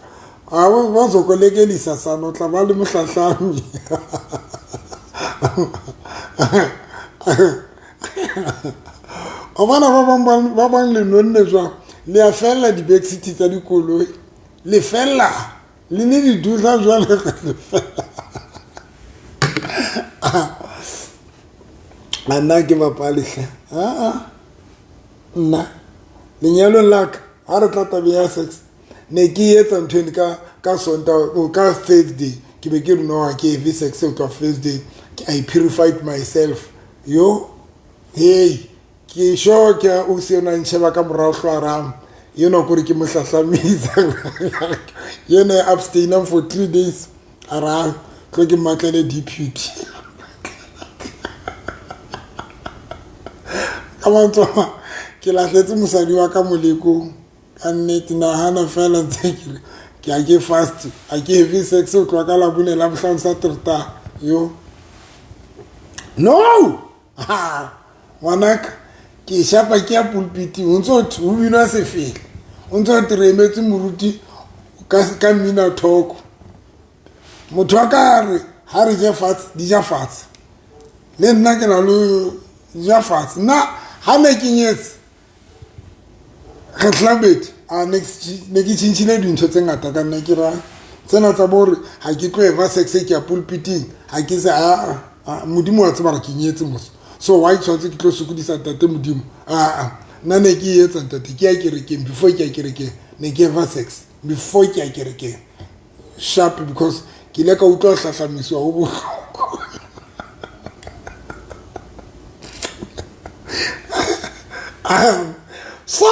Ha ba zokolekelisa sana, o tla ba le mohlahlami. O bona ba bang le nonne jwang, le a fella di-back seat tsa dikoloi, le fella le le di dula jwale, le fella. A nna ke bapale hle. Aa nna lenyalong la ka, ha re tla tabeng ya sex, ne ke etsa ntho eno ka Sontaha, ka Thursday ke be ke re no, ke have sex ho tloha Thursday, I purified myself. Yo hey, ke sure ke o se ona ntšheba ka morago hlwarang yena kore ke mo hlahlamisa yena abstainang for 3 days, a ra tlo ke mmatlele deputy. Ka mantswe ke lahletse mosadi wa ka molekong ka nnete. Nahana fela ntse ke re Ke a ke fast, a ke have sex ho tloha ka Labone, Labohlano, Satertaha. Yo. No! Ha! Ngwanaka, ke shapa ke ya pulpiting, o ntso ho binwa sefele. O ntso thwe re emetse moruti ka mmina thoko. Motho wa ka re ha re je fatshe, di ja fatshe. Le nna ke na le ja fatshe. Nna ha ne ke nyetse Kgetlabedi a ne ke tjhentjhile dintho tse ngata ka nna ke ra tsena tsa bo hore ha ke tlo eva sex ke ya pulpiting ha ke se a modimo wa tseba gore ke nyetse mos so why tshwanetse ke tlo sokodisa ntate modimo aa nna ne ke etsa ntate ke ya kerekeng before ke ya kerekeng ne ke eva sex before ke ya kerekeng sharp because ke ile ka utlwa ho hlahlamisiwa ho bohloko. So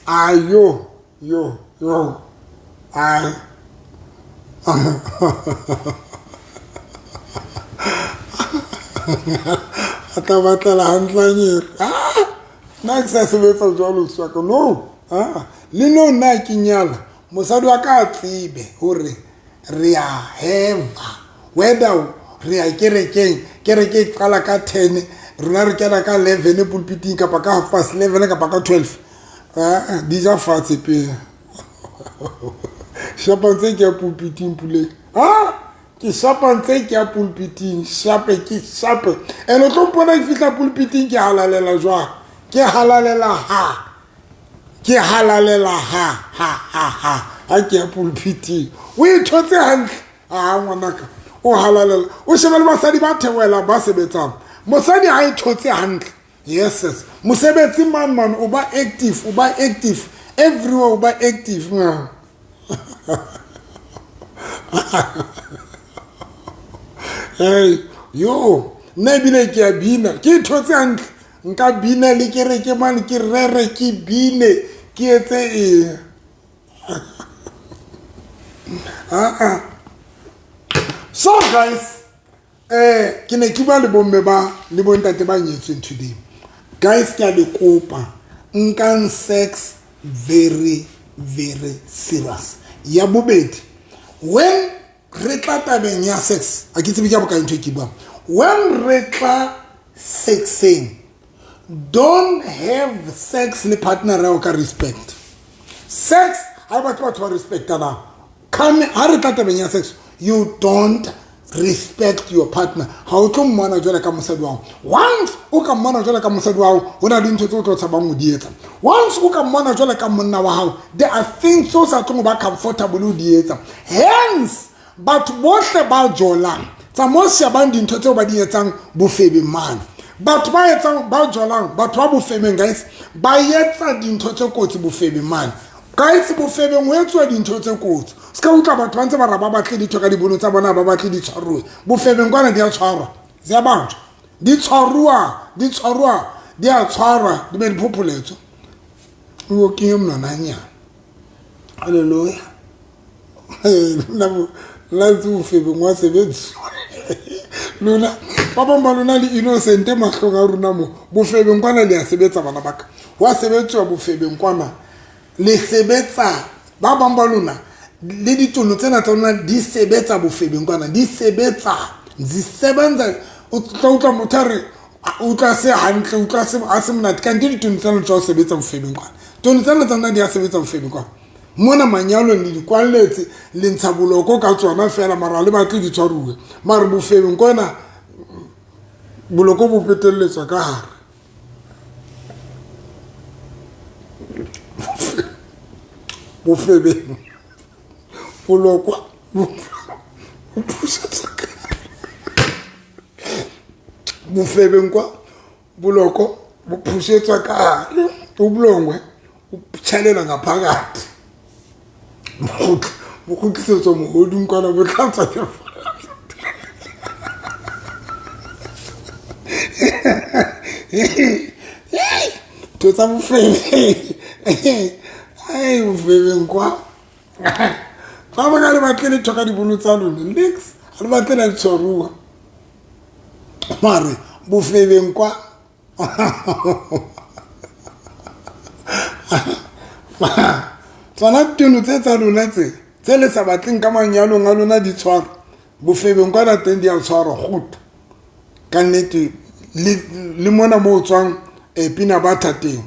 ayo yo yo ai a tla batlela hantlanyere. Ah, nna ke sa sebetsa jwalo swaka no. Ah, le no nna ke nyala mosadi wa ka a tsebe hore re a heva whether re ya kerekeng, kereke e qala ka 10, rona re kena ka 11 pulpiting kapa ka half past 11 kapa ka 12. Ah, di ja fatshe pele. Shapa ntse ke ya pulpiting puleng. Ah, ke shapa ntse ke ya pulpiting, shape ke shape. And o tlo mpona ke fihla pulpiting ke halalela jwang? Ke halalela ha. Ke halalela ha ha ha ha. Ha ke ya pulpiting. O ithotse hantle. Ah, ngwanaka, o halalela. O shebe le basadi ba theohelang ba sebetsang. Mosadi ha e thotse hantle. Yes, yes. Mosebetsi man man o ba active, o ba active. Everywhere o ba active. Hey, yo, nna ebile ke a bina. Ke ithotse hantle. Nka bina le kereke mane, ke rere, ke bine, ke etse eng. Ah. So guys, ke ne ke bua le bomme ba le bontate ba nyetsweng today. Guys, ke a le kopa, nkang sex very very serious. Ya bobedi, when re tla tabeng ya sex, a ke tsebe ke ya bokae ntho e ke buang. When re tla sexeng, don't have sex le partner ya ka respect. Sex ha batho batho ba respectanang. Come ha re tla tabeng ya sex, you don't respect your partner. Ha o tlo mmona jwale ka mosadi wa hao. Once o ka mmona jwale ka mosadi wa hao, ho na le dintho tse o tlo tshabang ho di etsa. Once o ka mmona jwale ka monna wa hao, there are things tse o sa tlong ho ba comfortable ho di etsa. Hence batho bohle ba jolang tsa mo shebang dintho tseo ba di etsang bofebeng mane. Batho ba etsang ba jolang, batho ba bofebeng guys, ba etsa dintho tse kotsi bofebeng mane. Guys, bofebeng ho etsuwa dintho tse kotsi. Se ka utlwa batho ba ntse ba ra ba batle ditho ka dibono tsa bona, ba batle di tshwaruwe. Bofebeng kwana di a tshwarwa, di a banjwa, di tshwaruwa, di tshwaruwa, di a tshwarwa, di be di phopholetswa. O kenye monwananyana. Hallelujah. Nna ntse bofebeng wa sebediswa. Lona ba bang ba lona le innocent mahlong a rona mo. Bofebeng kwana le a sebetsa bana ba ka. Wa sebetsuwa bofebeng kwana. Le sebetsa ba bang ba lona le ditono tsena tsa lona di sebetsa bofebeng kwana, di sebetsa, di sebenza. O tla utlwa motho a re utlwa se hantle, utlwa se a se monate, kante ditono tsena tsa ho sebetsa bofebeng kwana. Tono tsena tsa lona di a sebetsa bofebeng kwana. Mona manyalong le di kwalletse, le ntsha boloko ka tsona fela, mara le batle di tshwaruwe. Mara bofebeng kwana boloko bo petelletswa ka hare. Bofebeng bolokwa bo phusetswa ka bofebeng kwa boloko bo phusetswa ka hare, ubulongwe bo tjhelela ngaphakathi, bo kgutlisetswa mohodung kwana, bo tlatswa ke ntho tsa bofebeng. Ai, bofebeng kwa ba bang le batle letho ka dibono tsa lona, nix, ha le batle la di tshwaruwa, mare bofebeng kwa. Tsona teno tse tsa lona tse tse le sa batleng ka manyalong a lona di tshwarwa bofebeng kwana teng di a tshwarwa gut ka nnete le mona mo o tswang pina butter teng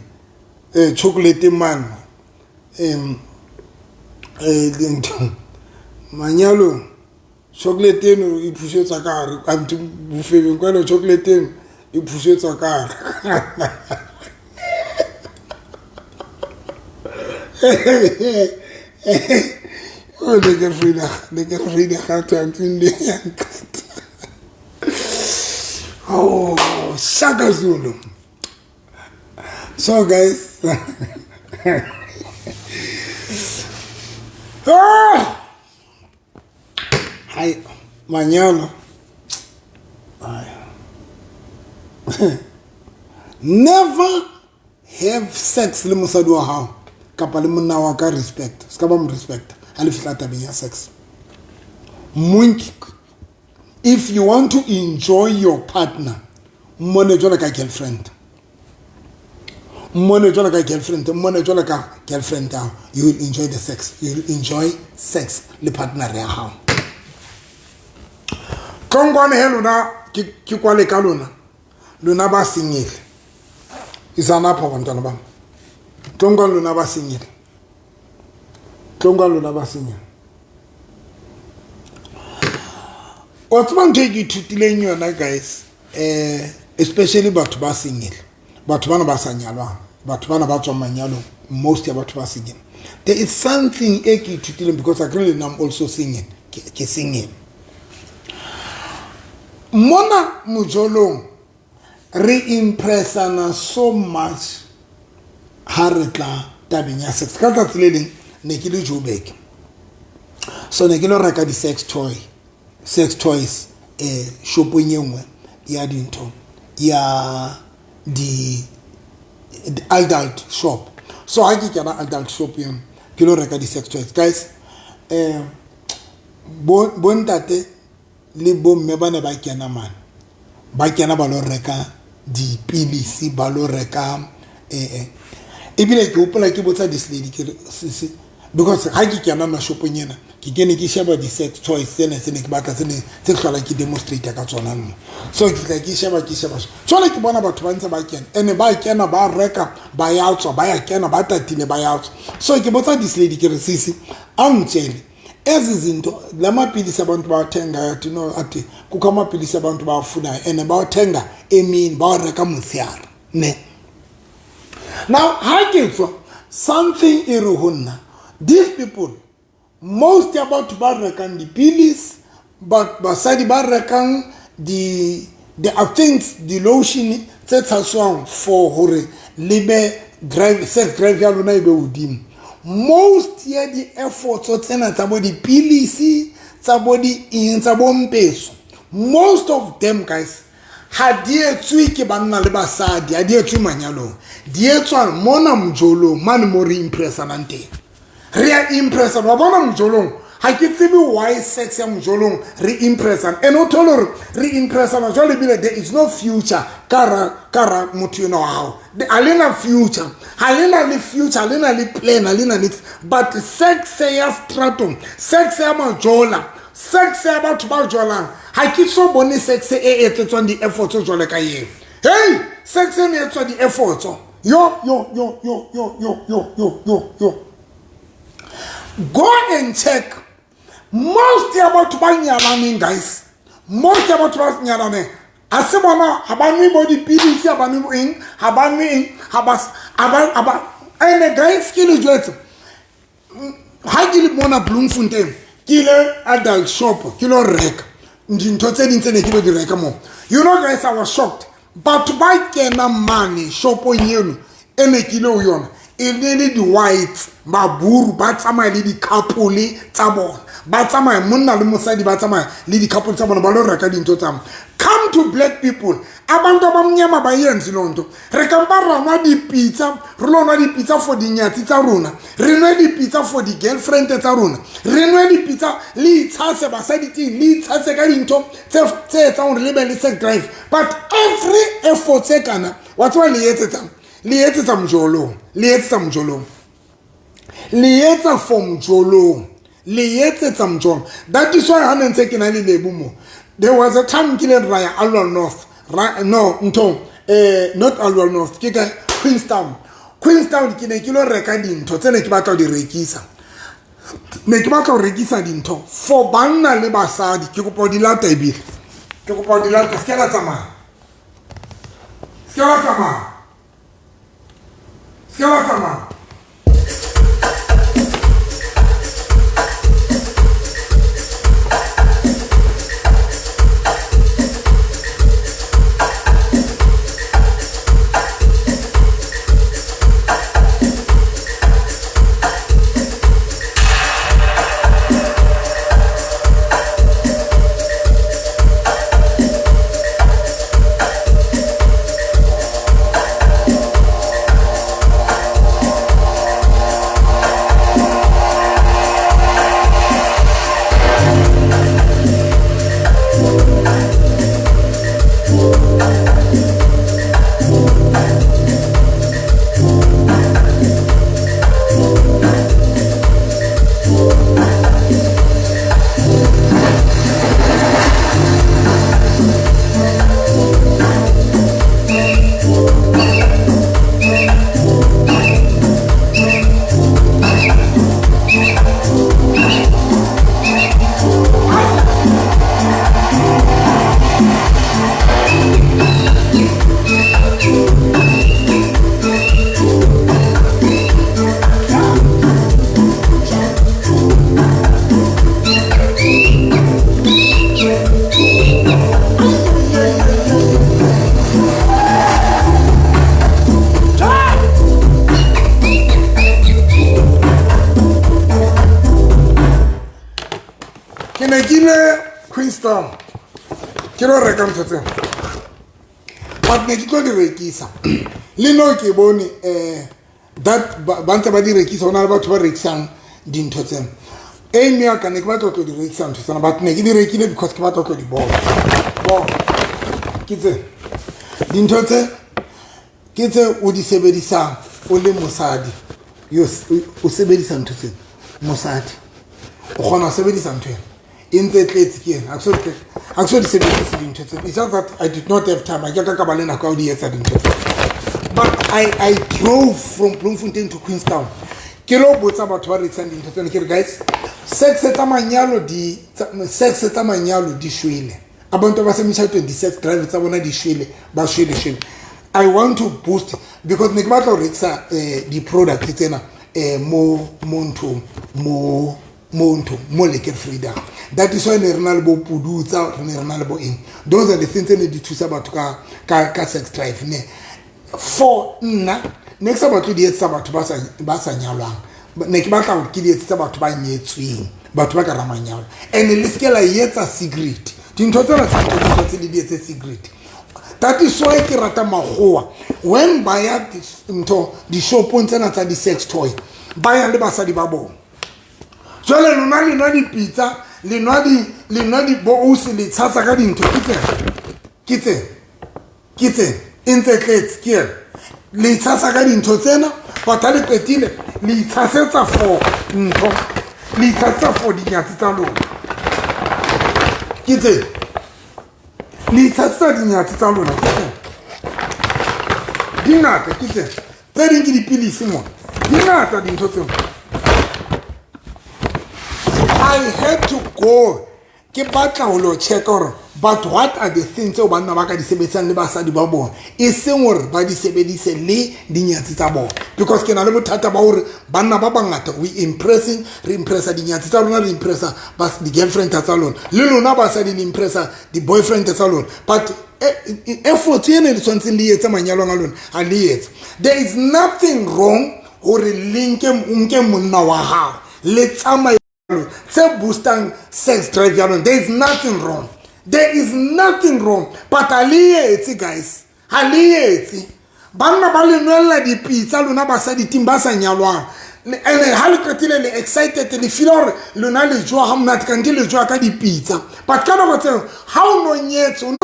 chocolate mane dintho manyalong chocolate eno e phusetswa ka gare kante bofebeng kwana chocolate eno e phusetswa ka gare. Oh, lekker vrijdag, lekker vrijdag gaat aan toen de. Oh, Shaka Zulu. So guys, ah! Hai, manyalo. Never have sex le mosadi wa hao kapa le monna wa ka respect. Se ka ba mo respect ha le fihla tabeng ya sex. Monki, if you want to enjoy your partner, mmone jwalo ka girlfriend. Mmone jwalo ka girlfriend, mmone jwalo ka girlfriend ya. You will enjoy the sex. You will enjoy sex le partner ya hao. Tlongwane he lona ke kwale ka lona. Lona ba senyele. Isana pha bantwana bam. Tlongwane lona ba senyele. Tlongwane lona ba senyele. Wa tseba ntho e ke ithutileng yona guys, especially batho ba senyele. Batho bana ba sa nyalwang, batho bana ba tswang manyalong, most ya batho ba senyele. There is something e ke ithutileng because I really am also singing. Ke singing. Mona mojolong re impressana so much ha re tla tabeng ya sex. Ka tsatsi le leng ne ke le Joburg. So ne ke lo reka di sex toy, sex toys shopong e nngwe ya dintho ya di adult shop. So ha ke kena adult shop eno ke lo reka di sex toys guys, bontate le bomme ba ne ba kena mane, ba kena ba lo reka dipilisi, ba lo reka ebile ke hopola ke botsa this lady ke re sisi, because ha ke kena ma shopong ena ke kene ke sheba di sex toys tsena tse ne ke batla tsene tse hlola ke demonstrate ka tsona nna. So ke tla ke sheba ke sheba, jwale ke bona batho ba ntse ba kena ene ba kena ba reka ba ya tswa ba ya kena ba tatile ba ya tswa. So ke botsa this lady ke re sisi, a ntshele ezi zinto la mapilisi abantu bawathenga, athi no, athi kukho amapilisi abantu bawafunayo ene bawathenga emini bawareka motshehare ne. Now ha ke tswa something e re ho nna, these people most ya batho ba rekang dipilisi, basadi ba rekang di the things, di lotion tse tshaswang for hore le be drive, sex drive ya lona e be hodimo. Most ya di efforts tsena tsa bo dipilisi tsa bo di eng tsa bo mpeso, most of them guys ha di etswe ke banna le basadi, ha di etswe manyalong, di etswa mona mojolong mane mo re impressanang teng. Re a impressana wa bona mojolong. Ha ke tsebe why sex ya mojolong re impressana and o thole hore re impressana jwale ebile there is no future ka ra motho ena wa hao. Ha lena future, ha lena le future, ha lena le plan, ha lena niks. But sex ya stratong, sex ya majola, sex ya batho ba jolang, ha ke so bone sex e etsetswang di-efforts jwale ka eo. Hey, sex e etswa di-efforts. Yo yo yo yo yo yo yo yo yo yo. Go and check. Most ya batho ba nyalaneng guys, most ya batho ba nyalaneng ha se bona ha ba nwe bo dipilisi, ha ba nwe eng, ha ba nwe eng, ha ba ene guys ke le jwetse ha ke le mona Bloemfontein ke ile adult shop ke lo reka dintho tse ding tse ne ke lo di reka mo. You know guys, I was shocked. Batho ba kenang mane shopong eno e ne ke ile ho yona e ne le di-whites, baburu ba tsamaya le di-couple tsa bona, ba tsamaya monna le mosadi ba tsamaya le di-couple tsa bona ba lo reka dintho tsa bona. Come to black people, abantu abamnyama ba yenze loo nto. Re ka mpa ra nwa dipitsa, re lo nwa dipitsa for dinyatsi tsa rona, re nwe dipitsa for di-girlfriend tsa rona, re nwe dipitsa le itshase basadi teng, le itshase ka dintho tse etsang hore le be le sex drive. But every effort tse kana wa tseba le etsetsang Le etsetsa mojolong, le etsetsa mojolong, le etsa for mojolong, le etsetsa mojolo. That is why ha ne ntse ke na le Lebo mo, there was a time kileng ra ya Aliwal North, ra no ntho not Aliwal North, ke ka Queenstown. Queenstown ke ne ke lo reka dintho tse ne ke batla ho di rekisa, ne ke batla ho rekisa dintho for banna le basadi. Ke kopa ho di lata, ebile ke kopa ho di lata. Se ke la tsamaya, se ke la tsamaya, se ke la tsamaya. Ke ne ke ile Queenstown ke lo reka ntho tsena, but ne ke tlo di rekisa le no ke bone that ba ntse ba di rekisa. Ho na le batho ba rekisang dintho tsena. Aim ya ka ne ke batla ho tlo di rekisa ntho tsena, but ne ke di rekile because ke batla ho tlo di bona. Bona ke tse dintho tse ke tse o di sebedisang o le mosadi. Yo, o sebedisa ntho tsena mosadi, o kgona ho sebedisa ntho ena e ntse e tletse ke ena. Ha ke so di sebedise dintho tsena. It's just that I did not have time. Ha ke ka ba le nako ya ho di etsa dintho tsena. But I drove from Bloemfontein to Queenstown ke lo botsa batho ba rekisang dintho tsena. Ke re, guys, sex tsa manyalo di sex tsa manyalo di shwele, abantu abasemishadweni di-sex drive tsa bona di shwele, ba shwele shwele. I want to boost because ne ke batla ho rekisa di-product tsena mo nthong, mo nthong mo Lekker Freedom. That is why ne re na le bo pudutsa, re ne re na le bo eng. Those are the things tse ne di thusa batho ka sex drive. Ne for nna ne ke sa batle di etsetsa batho ba sa nyalwang, ne ke batla hore ke di etsetsa batho ba nyetsweng, batho ba ka ra manyalo. And le se ke la etsa secret dintho tsena tse ntho tse le di etse secret. That is why ke rata makgowa when ba ya ntho dishopong tsena tsa di-sex toy, ba ya le basadi ba bona. Jwale lona le nwa dipitsa, le nwa di bo ausi, le tshasa ka dintho. Ke tsena, ke tsena, ke tsena, e ntse tletse ke ena. Le itshasa ka dintho tsena, but ha le qetile le itshasetsa for ntho, le itshasetsa for dinyatsi tsa lona. Ke tsena, le itshasetsa dinyatsi tsa lona. Ke tsena, di ngata. Ke tsena, tse ding ke dipilisi mona, di ngata dintho tseo. I had to go ke batla ho lo check hore but what are the things tseo banna ba ka di sebedisang le basadi ba bona, e seng hore ba di sebedise le dinyatsi tsa bona, because ke na le bothata ba hore banna ba bangata we impressing, re impressa dinyatsi tsa rona, re impressa di-girlfriend tsa lona, le lona basadi le impressa di-boyfriend tsa lona, but effort ene le tshwanetseng le etse manyalong a lona ha le etse. There is nothing wrong hore le nke monna wa hao le tsamaye tse boostang sex drive ya lona. There is nothing wrong, there is nothing wrong, but ha le etse, guys, ha le etse. Banna ba le nwella dipitsa lona basadi ting ba sa nyalwang, and ha le qetile le excited, le feel hore lona le jowa ha monate, kante le jowa ka dipitsa. But ka nako tseo ha o no nyetse.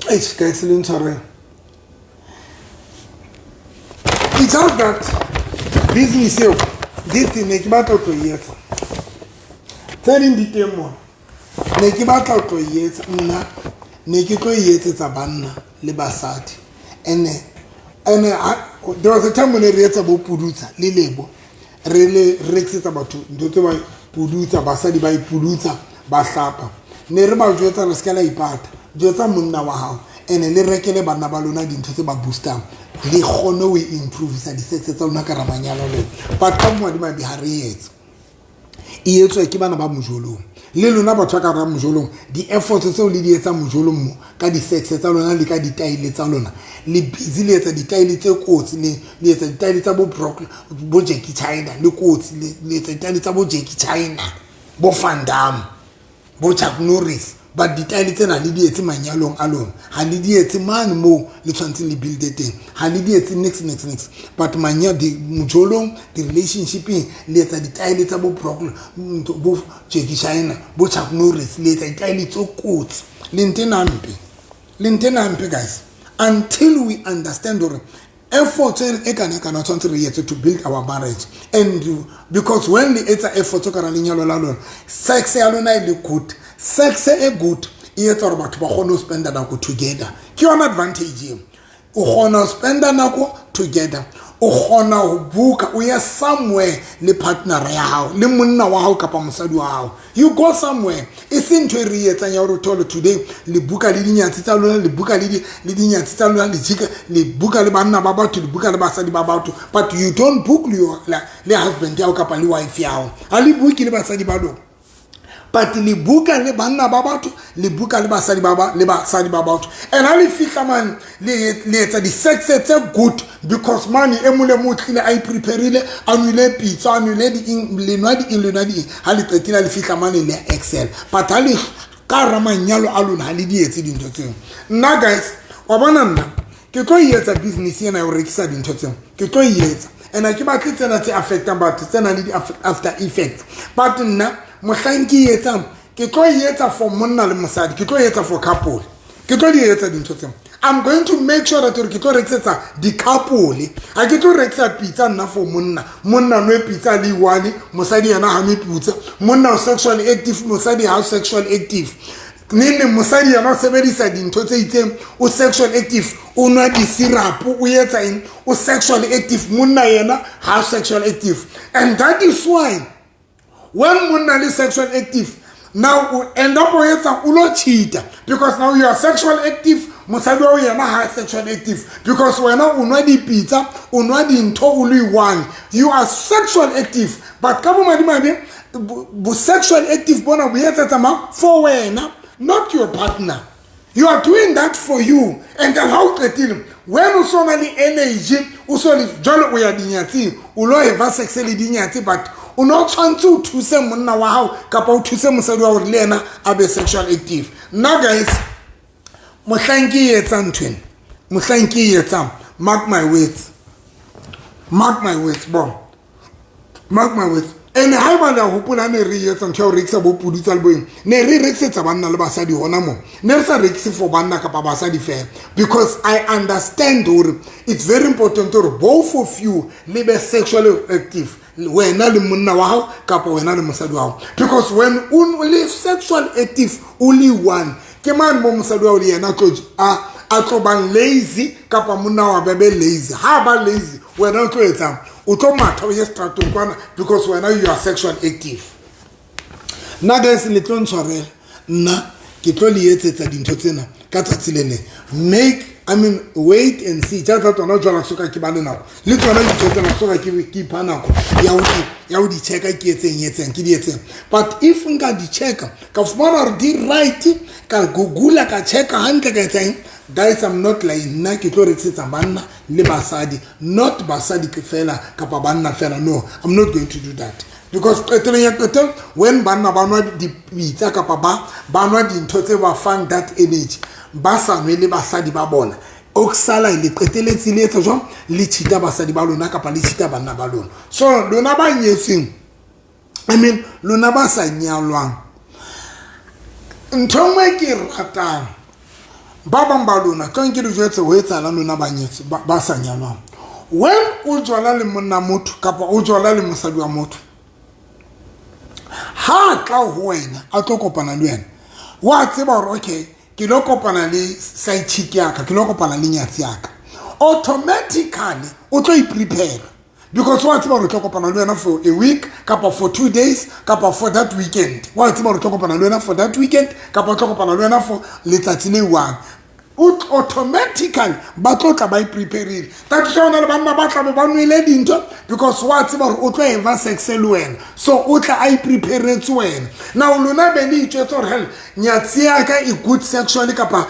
Eish, guys, le ntshwareng. It's just that business eo, this thing ne ke batla ho tlo e etsa. Tse ding di teng mona, ne ke batla ho tlo e etsa nna, ne ke tlo e etsetsa banna le basadi. Ene there was a time ne re etsa bo pudutsa le lebo, re le rekisetsa batho ntho tse ba pudutsa, basadi ba ipudutsa, ba hlapa. Ne re ba jwetsa re se ka la ipata, jwetsa monna wa hao, ene le rekele banna ba lona dintho tse ba boostang, le kgone ho improvisa di-sex tsa lona ka ra manyalo lena. But ka bomadimabe ha re etse, e etswa ke bana ba mojolong le lona batho ba ka hara mojolong. Di-efforts tseo le di etsang mojolong mo ka di-sex tsa lona le ka ditaele tsa lona, le busy le etsa ditaele tse kotsi, le etsa ditaele tsa bo Brock, bo Jackie China, le kotsi, le etsa ditaele tsa bo Jackie China, bo Van Damme, bo Chuck Norris. But ditaele tsena le di etse manyalong a lona, ha le di etse mane moo le tshwanetseng le build teng, ha le di etse nix nix nix. But manya di mojolong, di-relationshipeng, le etsa ditaele tsa bo Brock, bo Jackie China, bo Chuck Norris, le etsa ditaele tse kotsi. Le nte nampe, le nte nampe, guys, until we understand hore effort e kana kana tshwanetse re etse to build our marriage. And because when le etsa effort ka ra lenyalo la lona, sex ya lona e le good, sex e good e etsa gore batho ba kgone ho spenda nako together. Ke yona advantage eo, o kgona ho spenda nako together, o kgona ho buka, o ye somewhere le partner ya hao, le monna wa hao kapa mosadi wa hao. You go somewhere, e se ntho e re etsang ya hore thole today le buka le dinyatsi tsa lona, le buka le dinyatsi tsa lona, le jika, le buka le banna ba batho, le buka le basadi ba batho, but you don't book le husband ya hao kapa le wife ya hao. Ha le buke le basadi ba lona, but le buka le banna ba batho, le buka le basadi ba batho. And ha le fihla mane, le etsa di-sex tse good, because mane e mong le mong o tlile a ipreparile, a nwele pitsa, a nwele di-eng, le nwa di-eng, le nwa di-eng. Ha le qetile, le fihla mane, le excel. But ha le ka hara manyalo a lona, ha le di etse dintho tseo. Nna, guys, wa bona, nna ke tlo e etsa business ena ya ho rekisa dintho tseo, ke tlo e etsa. And ha ke batle tsena tse affectang batho, tse nang le di-after effects. But nna mohlang ke e etsang, ke tlo e etsa for monna le mosadi, ke tlo e etsa for couple, ke tlo di etsa dintho tseo. I'm going to make sure that hore ke tlo rekisetsa di-couple. Ha ke tlo rekisa pitsa nna for monna, monna nwe pitsa le one, mosadi yena ha nwe pitsa. Monna o sexually active, mosadi ha o sexual active. Neng mosadi yena o sebedisa dintho tse itseng, o sexual active, o nwa di-syrup, o etsa eng, o sexually active. Monna yena ha sexual active. And that is why when monna le sexual active, now o end up o etsa, o lo cheata, because now you are sexual active, mosadi wa yena ha sexual active, because wena o nwa dipitsa, o nwa dintho o le one. You are sexual active, but ka bomadimabe bo sexual active bona bo etsetsa ma for wena, not your partner. You are doing that for you. And then ha o qetile, when o so na le energy, o so le jwale, o ya dinyatsing, o lo eva sex le dinyatsi. But o ne o tshwanetse o thuse monna wa hao kapa o thuse mosadi wa hore le yena a be sexual active. Nna, guys, mohlang ke e etsang nthwena, mohlang ke e etsang, mark my words, mark my words, bon, mark my words. And ha eba le a hopola, ne re etsa ntho ya ho rekisa bo pudutsa le boeng, ne re rekisetsa banna le basadi hona mo. Ne re sa rekise for banna kapa basadi fela, because I understand hore it's very important hore both of you le be sexually active, wena le monna wa hao kapa wena le mosadi wa hao. Because when o le sexual active o le one, ke mane mo mosadi wa hao le yena a tlo bang lazy, kapa monna wa be lazy. Ha ba lazy, wena o tlo etsang? O tlo matha, o ye stratong kwana, because wena you are sexual active. Nna, guys, le tlo ntshwarela, nna ke tlo le etsetsa dintho tsena ka tsatsi le leng. Make, I mean, wait and see. Tsa tsona jwala soka ke ba le nako le tsona dintho tsena, soka ke ipha nako ya ho di checka, ke etseng etseng, ke di etseng. But if nka di checka, ka fumana hore di right, ka google, ka checka hantle, ka etsang, guys, I'm not lying. Nna ke tlo rekisetsa banna le basadi, not basadi fela kapa banna fela. No, I'm not going to do that, because qetelong ya qetelo, when banna ba nwa dipitsa kapa ba nwa dintho tse ba fang that energy, ba sa nwe le basadi ba bona, oksala le qeteletse le etsa jwang? Le cheata basadi ba lona kapa le cheata banna ba lona. So lona ba nyetsweng, I mean, lona ba sa nyalwang, ntho nngwe ke ratang. Ba bang ba lona tlong ke le jwetse ho etsahalang lona ba nyetse ba sa nyalwang. When o jola le monna motho kapa o jola le mosadi wa motho, ha tla ho wena a tlo kopana le wena, wa tseba hore okay, ke lo kopana le side chick ya ka, ke lo kopana le nyatsi ya ka. Automatically o tlo i-prepare because wa tseba hore o tlo kopana le wena for a week kapa for 2 days kapa for that weekend. Wa tseba hore o tlo kopana le wena for that weekend kapa o tlo kopana le wena for letsatsi le one. Automatically ba tlo tla ba ipreparile. That is why le banna ba tlabe ba nwele dintho, because wa tseba gore o tlo eva sex le wena, so o tla a ipreparetse wena. Now lona be le itjwetsa gore hell, nyatsi ya ka e good sexually kapa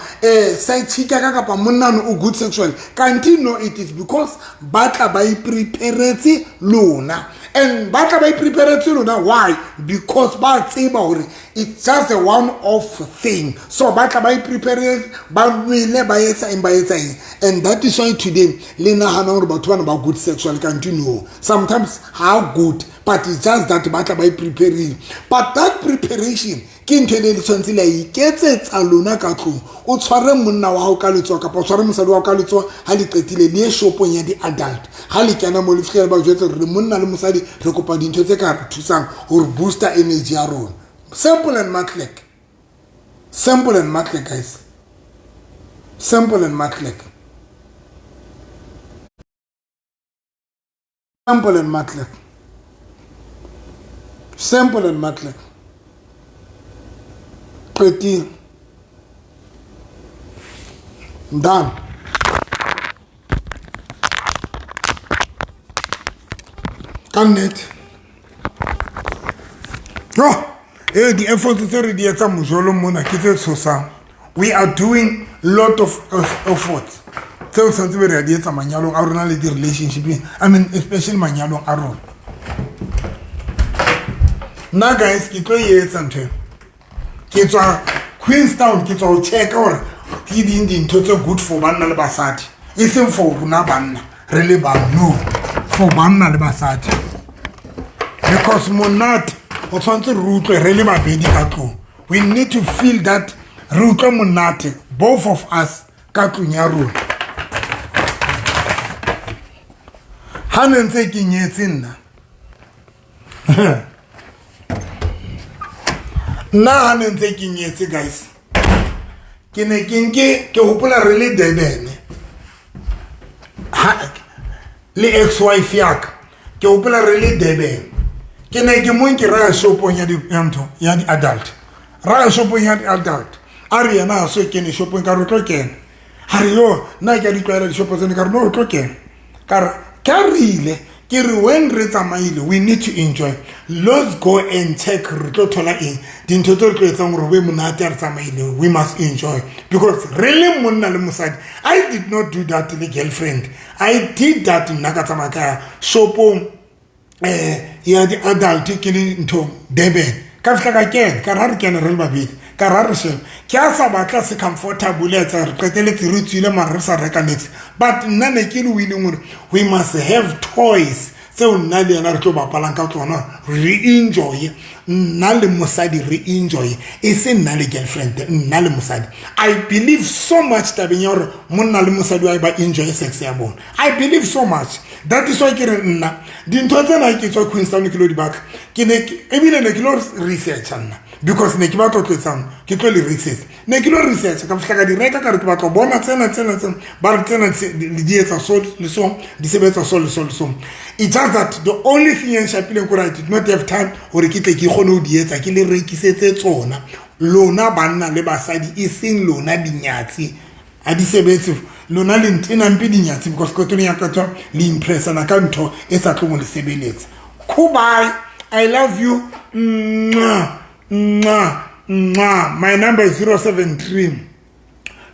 side chick ya ka kapa monnano o good sexually, kanti no, it is because ba tla ba ipreparetse lona. And ba tla ba ipreparetse lona why? Because ba tseba gore it's just a one off thing. So ba tla ba iprepare, ba nwele, ba etsa eng, ba etsa eng. And that is why today le nagana gore batho bana ba good sexual, kanti no, sometimes ha good, but it's just that ba tla ba ipreparile. But that preparation ke ntho e le tshwanetse le a iketsetsa lona ka tlong. O tshware monna wa gago ka letsogo kapa o tshware mosadi wa gago ka letsogo, ga le qetile le ye shopong ya di-adult. Ga le kena mo, le fitlhele ba jwetse re monna le mosadi, re kopa dintho tse ka re thusang gore booster energy ya rona. Simple and matlek, simple and matlek, guys, simple and matlek, simple and matlek, simple and matlek. Qetile, done. Ka nnete yo, ee, di-efforts tse re di etsang mojolong mona ke tse tshosang. We are doing lot of efforts tseo tshwanetse be re a di etsa manyalong a rona le di-relationshipeng, I mean, especially manyalong a rona. Nna guys, ke tlo e etsa ntho eo. Ke tswa Queenstown, ke tswa ho checka gore ke ding dintho tse good for banna le basadi, e seng for rona banna re le bang, no, for banna le basadi, because monate o tshwanetse re utlwe re le babedi ka tlong. We need to feel that re utlwe monate, both of us, ka tlong ya rona. Ha ne ntse ke nyetse nna, nna ha ne ntse ke nyetse guys, ke ne ke nke ke hopola re le Durban le ex wife ya ka. Ke hopola re le Durban, ke ne ke mong ke raya shopong ya ntho ya di-adult, raya shopong ya di-adult. A re yena a so kene shopong, ka re o tlo kena. A re yo, nna ke a di tlwaela dishopo tsene. Ka re no, o tlo kena. Ka re ka rile ke re when re tsamaile, we need to enjoy, let's go and check re tlo thola eng, dintho tse re tlo etsang gore be monate. A re tsamaile, we must enjoy because re le monna le mosadi. I did not do that le girlfriend. I did that nna, ka tsamaya ka ya shopong ya di-adult ke le ntho Durban. Ka fihla ka kena, ka ra re kena re le babedi, ka ra re shebe ke a sa batla se comfortable etsa re qeteletse re tswile, mara re sa reka niks. But nna ne ke le willing gore we must have toys tseo nna le yena re tlo bapalang ka tsona, re enjoye nna le mosadi, re enjoye, e se nna le girlfriend, nna le mosadi. I believe so much tabeng ya gore monna le mosadi wa ba enjoy sex ya bona. I believe so much. That is why ke re nna dintho tsena ke tswa Queenstown ke lo di batla. Ke ne ebile ne ke lo researcha nna because ne ke batla tlo etsang, ke tlo le research. Ne ke lo research, ka fihla ka di reka, ka re ke batla bona tsena, tsena, tsena. Ba re tsena di etsa so le so, di sebetsa so le so le so. It's just that the only thing e nshapileng kore I did not have time gore ke tle ke kgone ho di etsa, ke le rekisetse tsona lona banna le basadi, e seng lona dinyatsi. Ha di sebetse lona le ntenampe dinyatsi, because qetong ya qeto le impressana ka ntho e sa tlong le sebeletsa. Goodbye, I love you. Mwah, mwah, mwah. My number is 073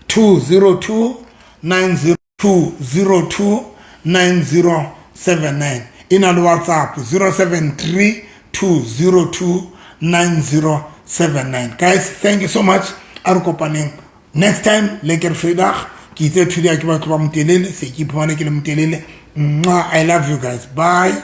202 90 202 9079. E na le WhatsApp, 073 202 9079. Guys, thank you so much. A re kopaneng next time. Lekker vrydag. Ke itse today ke batho ba motelele, se ke iphumane ke le motelele. Mwah, I love you guys. Bye.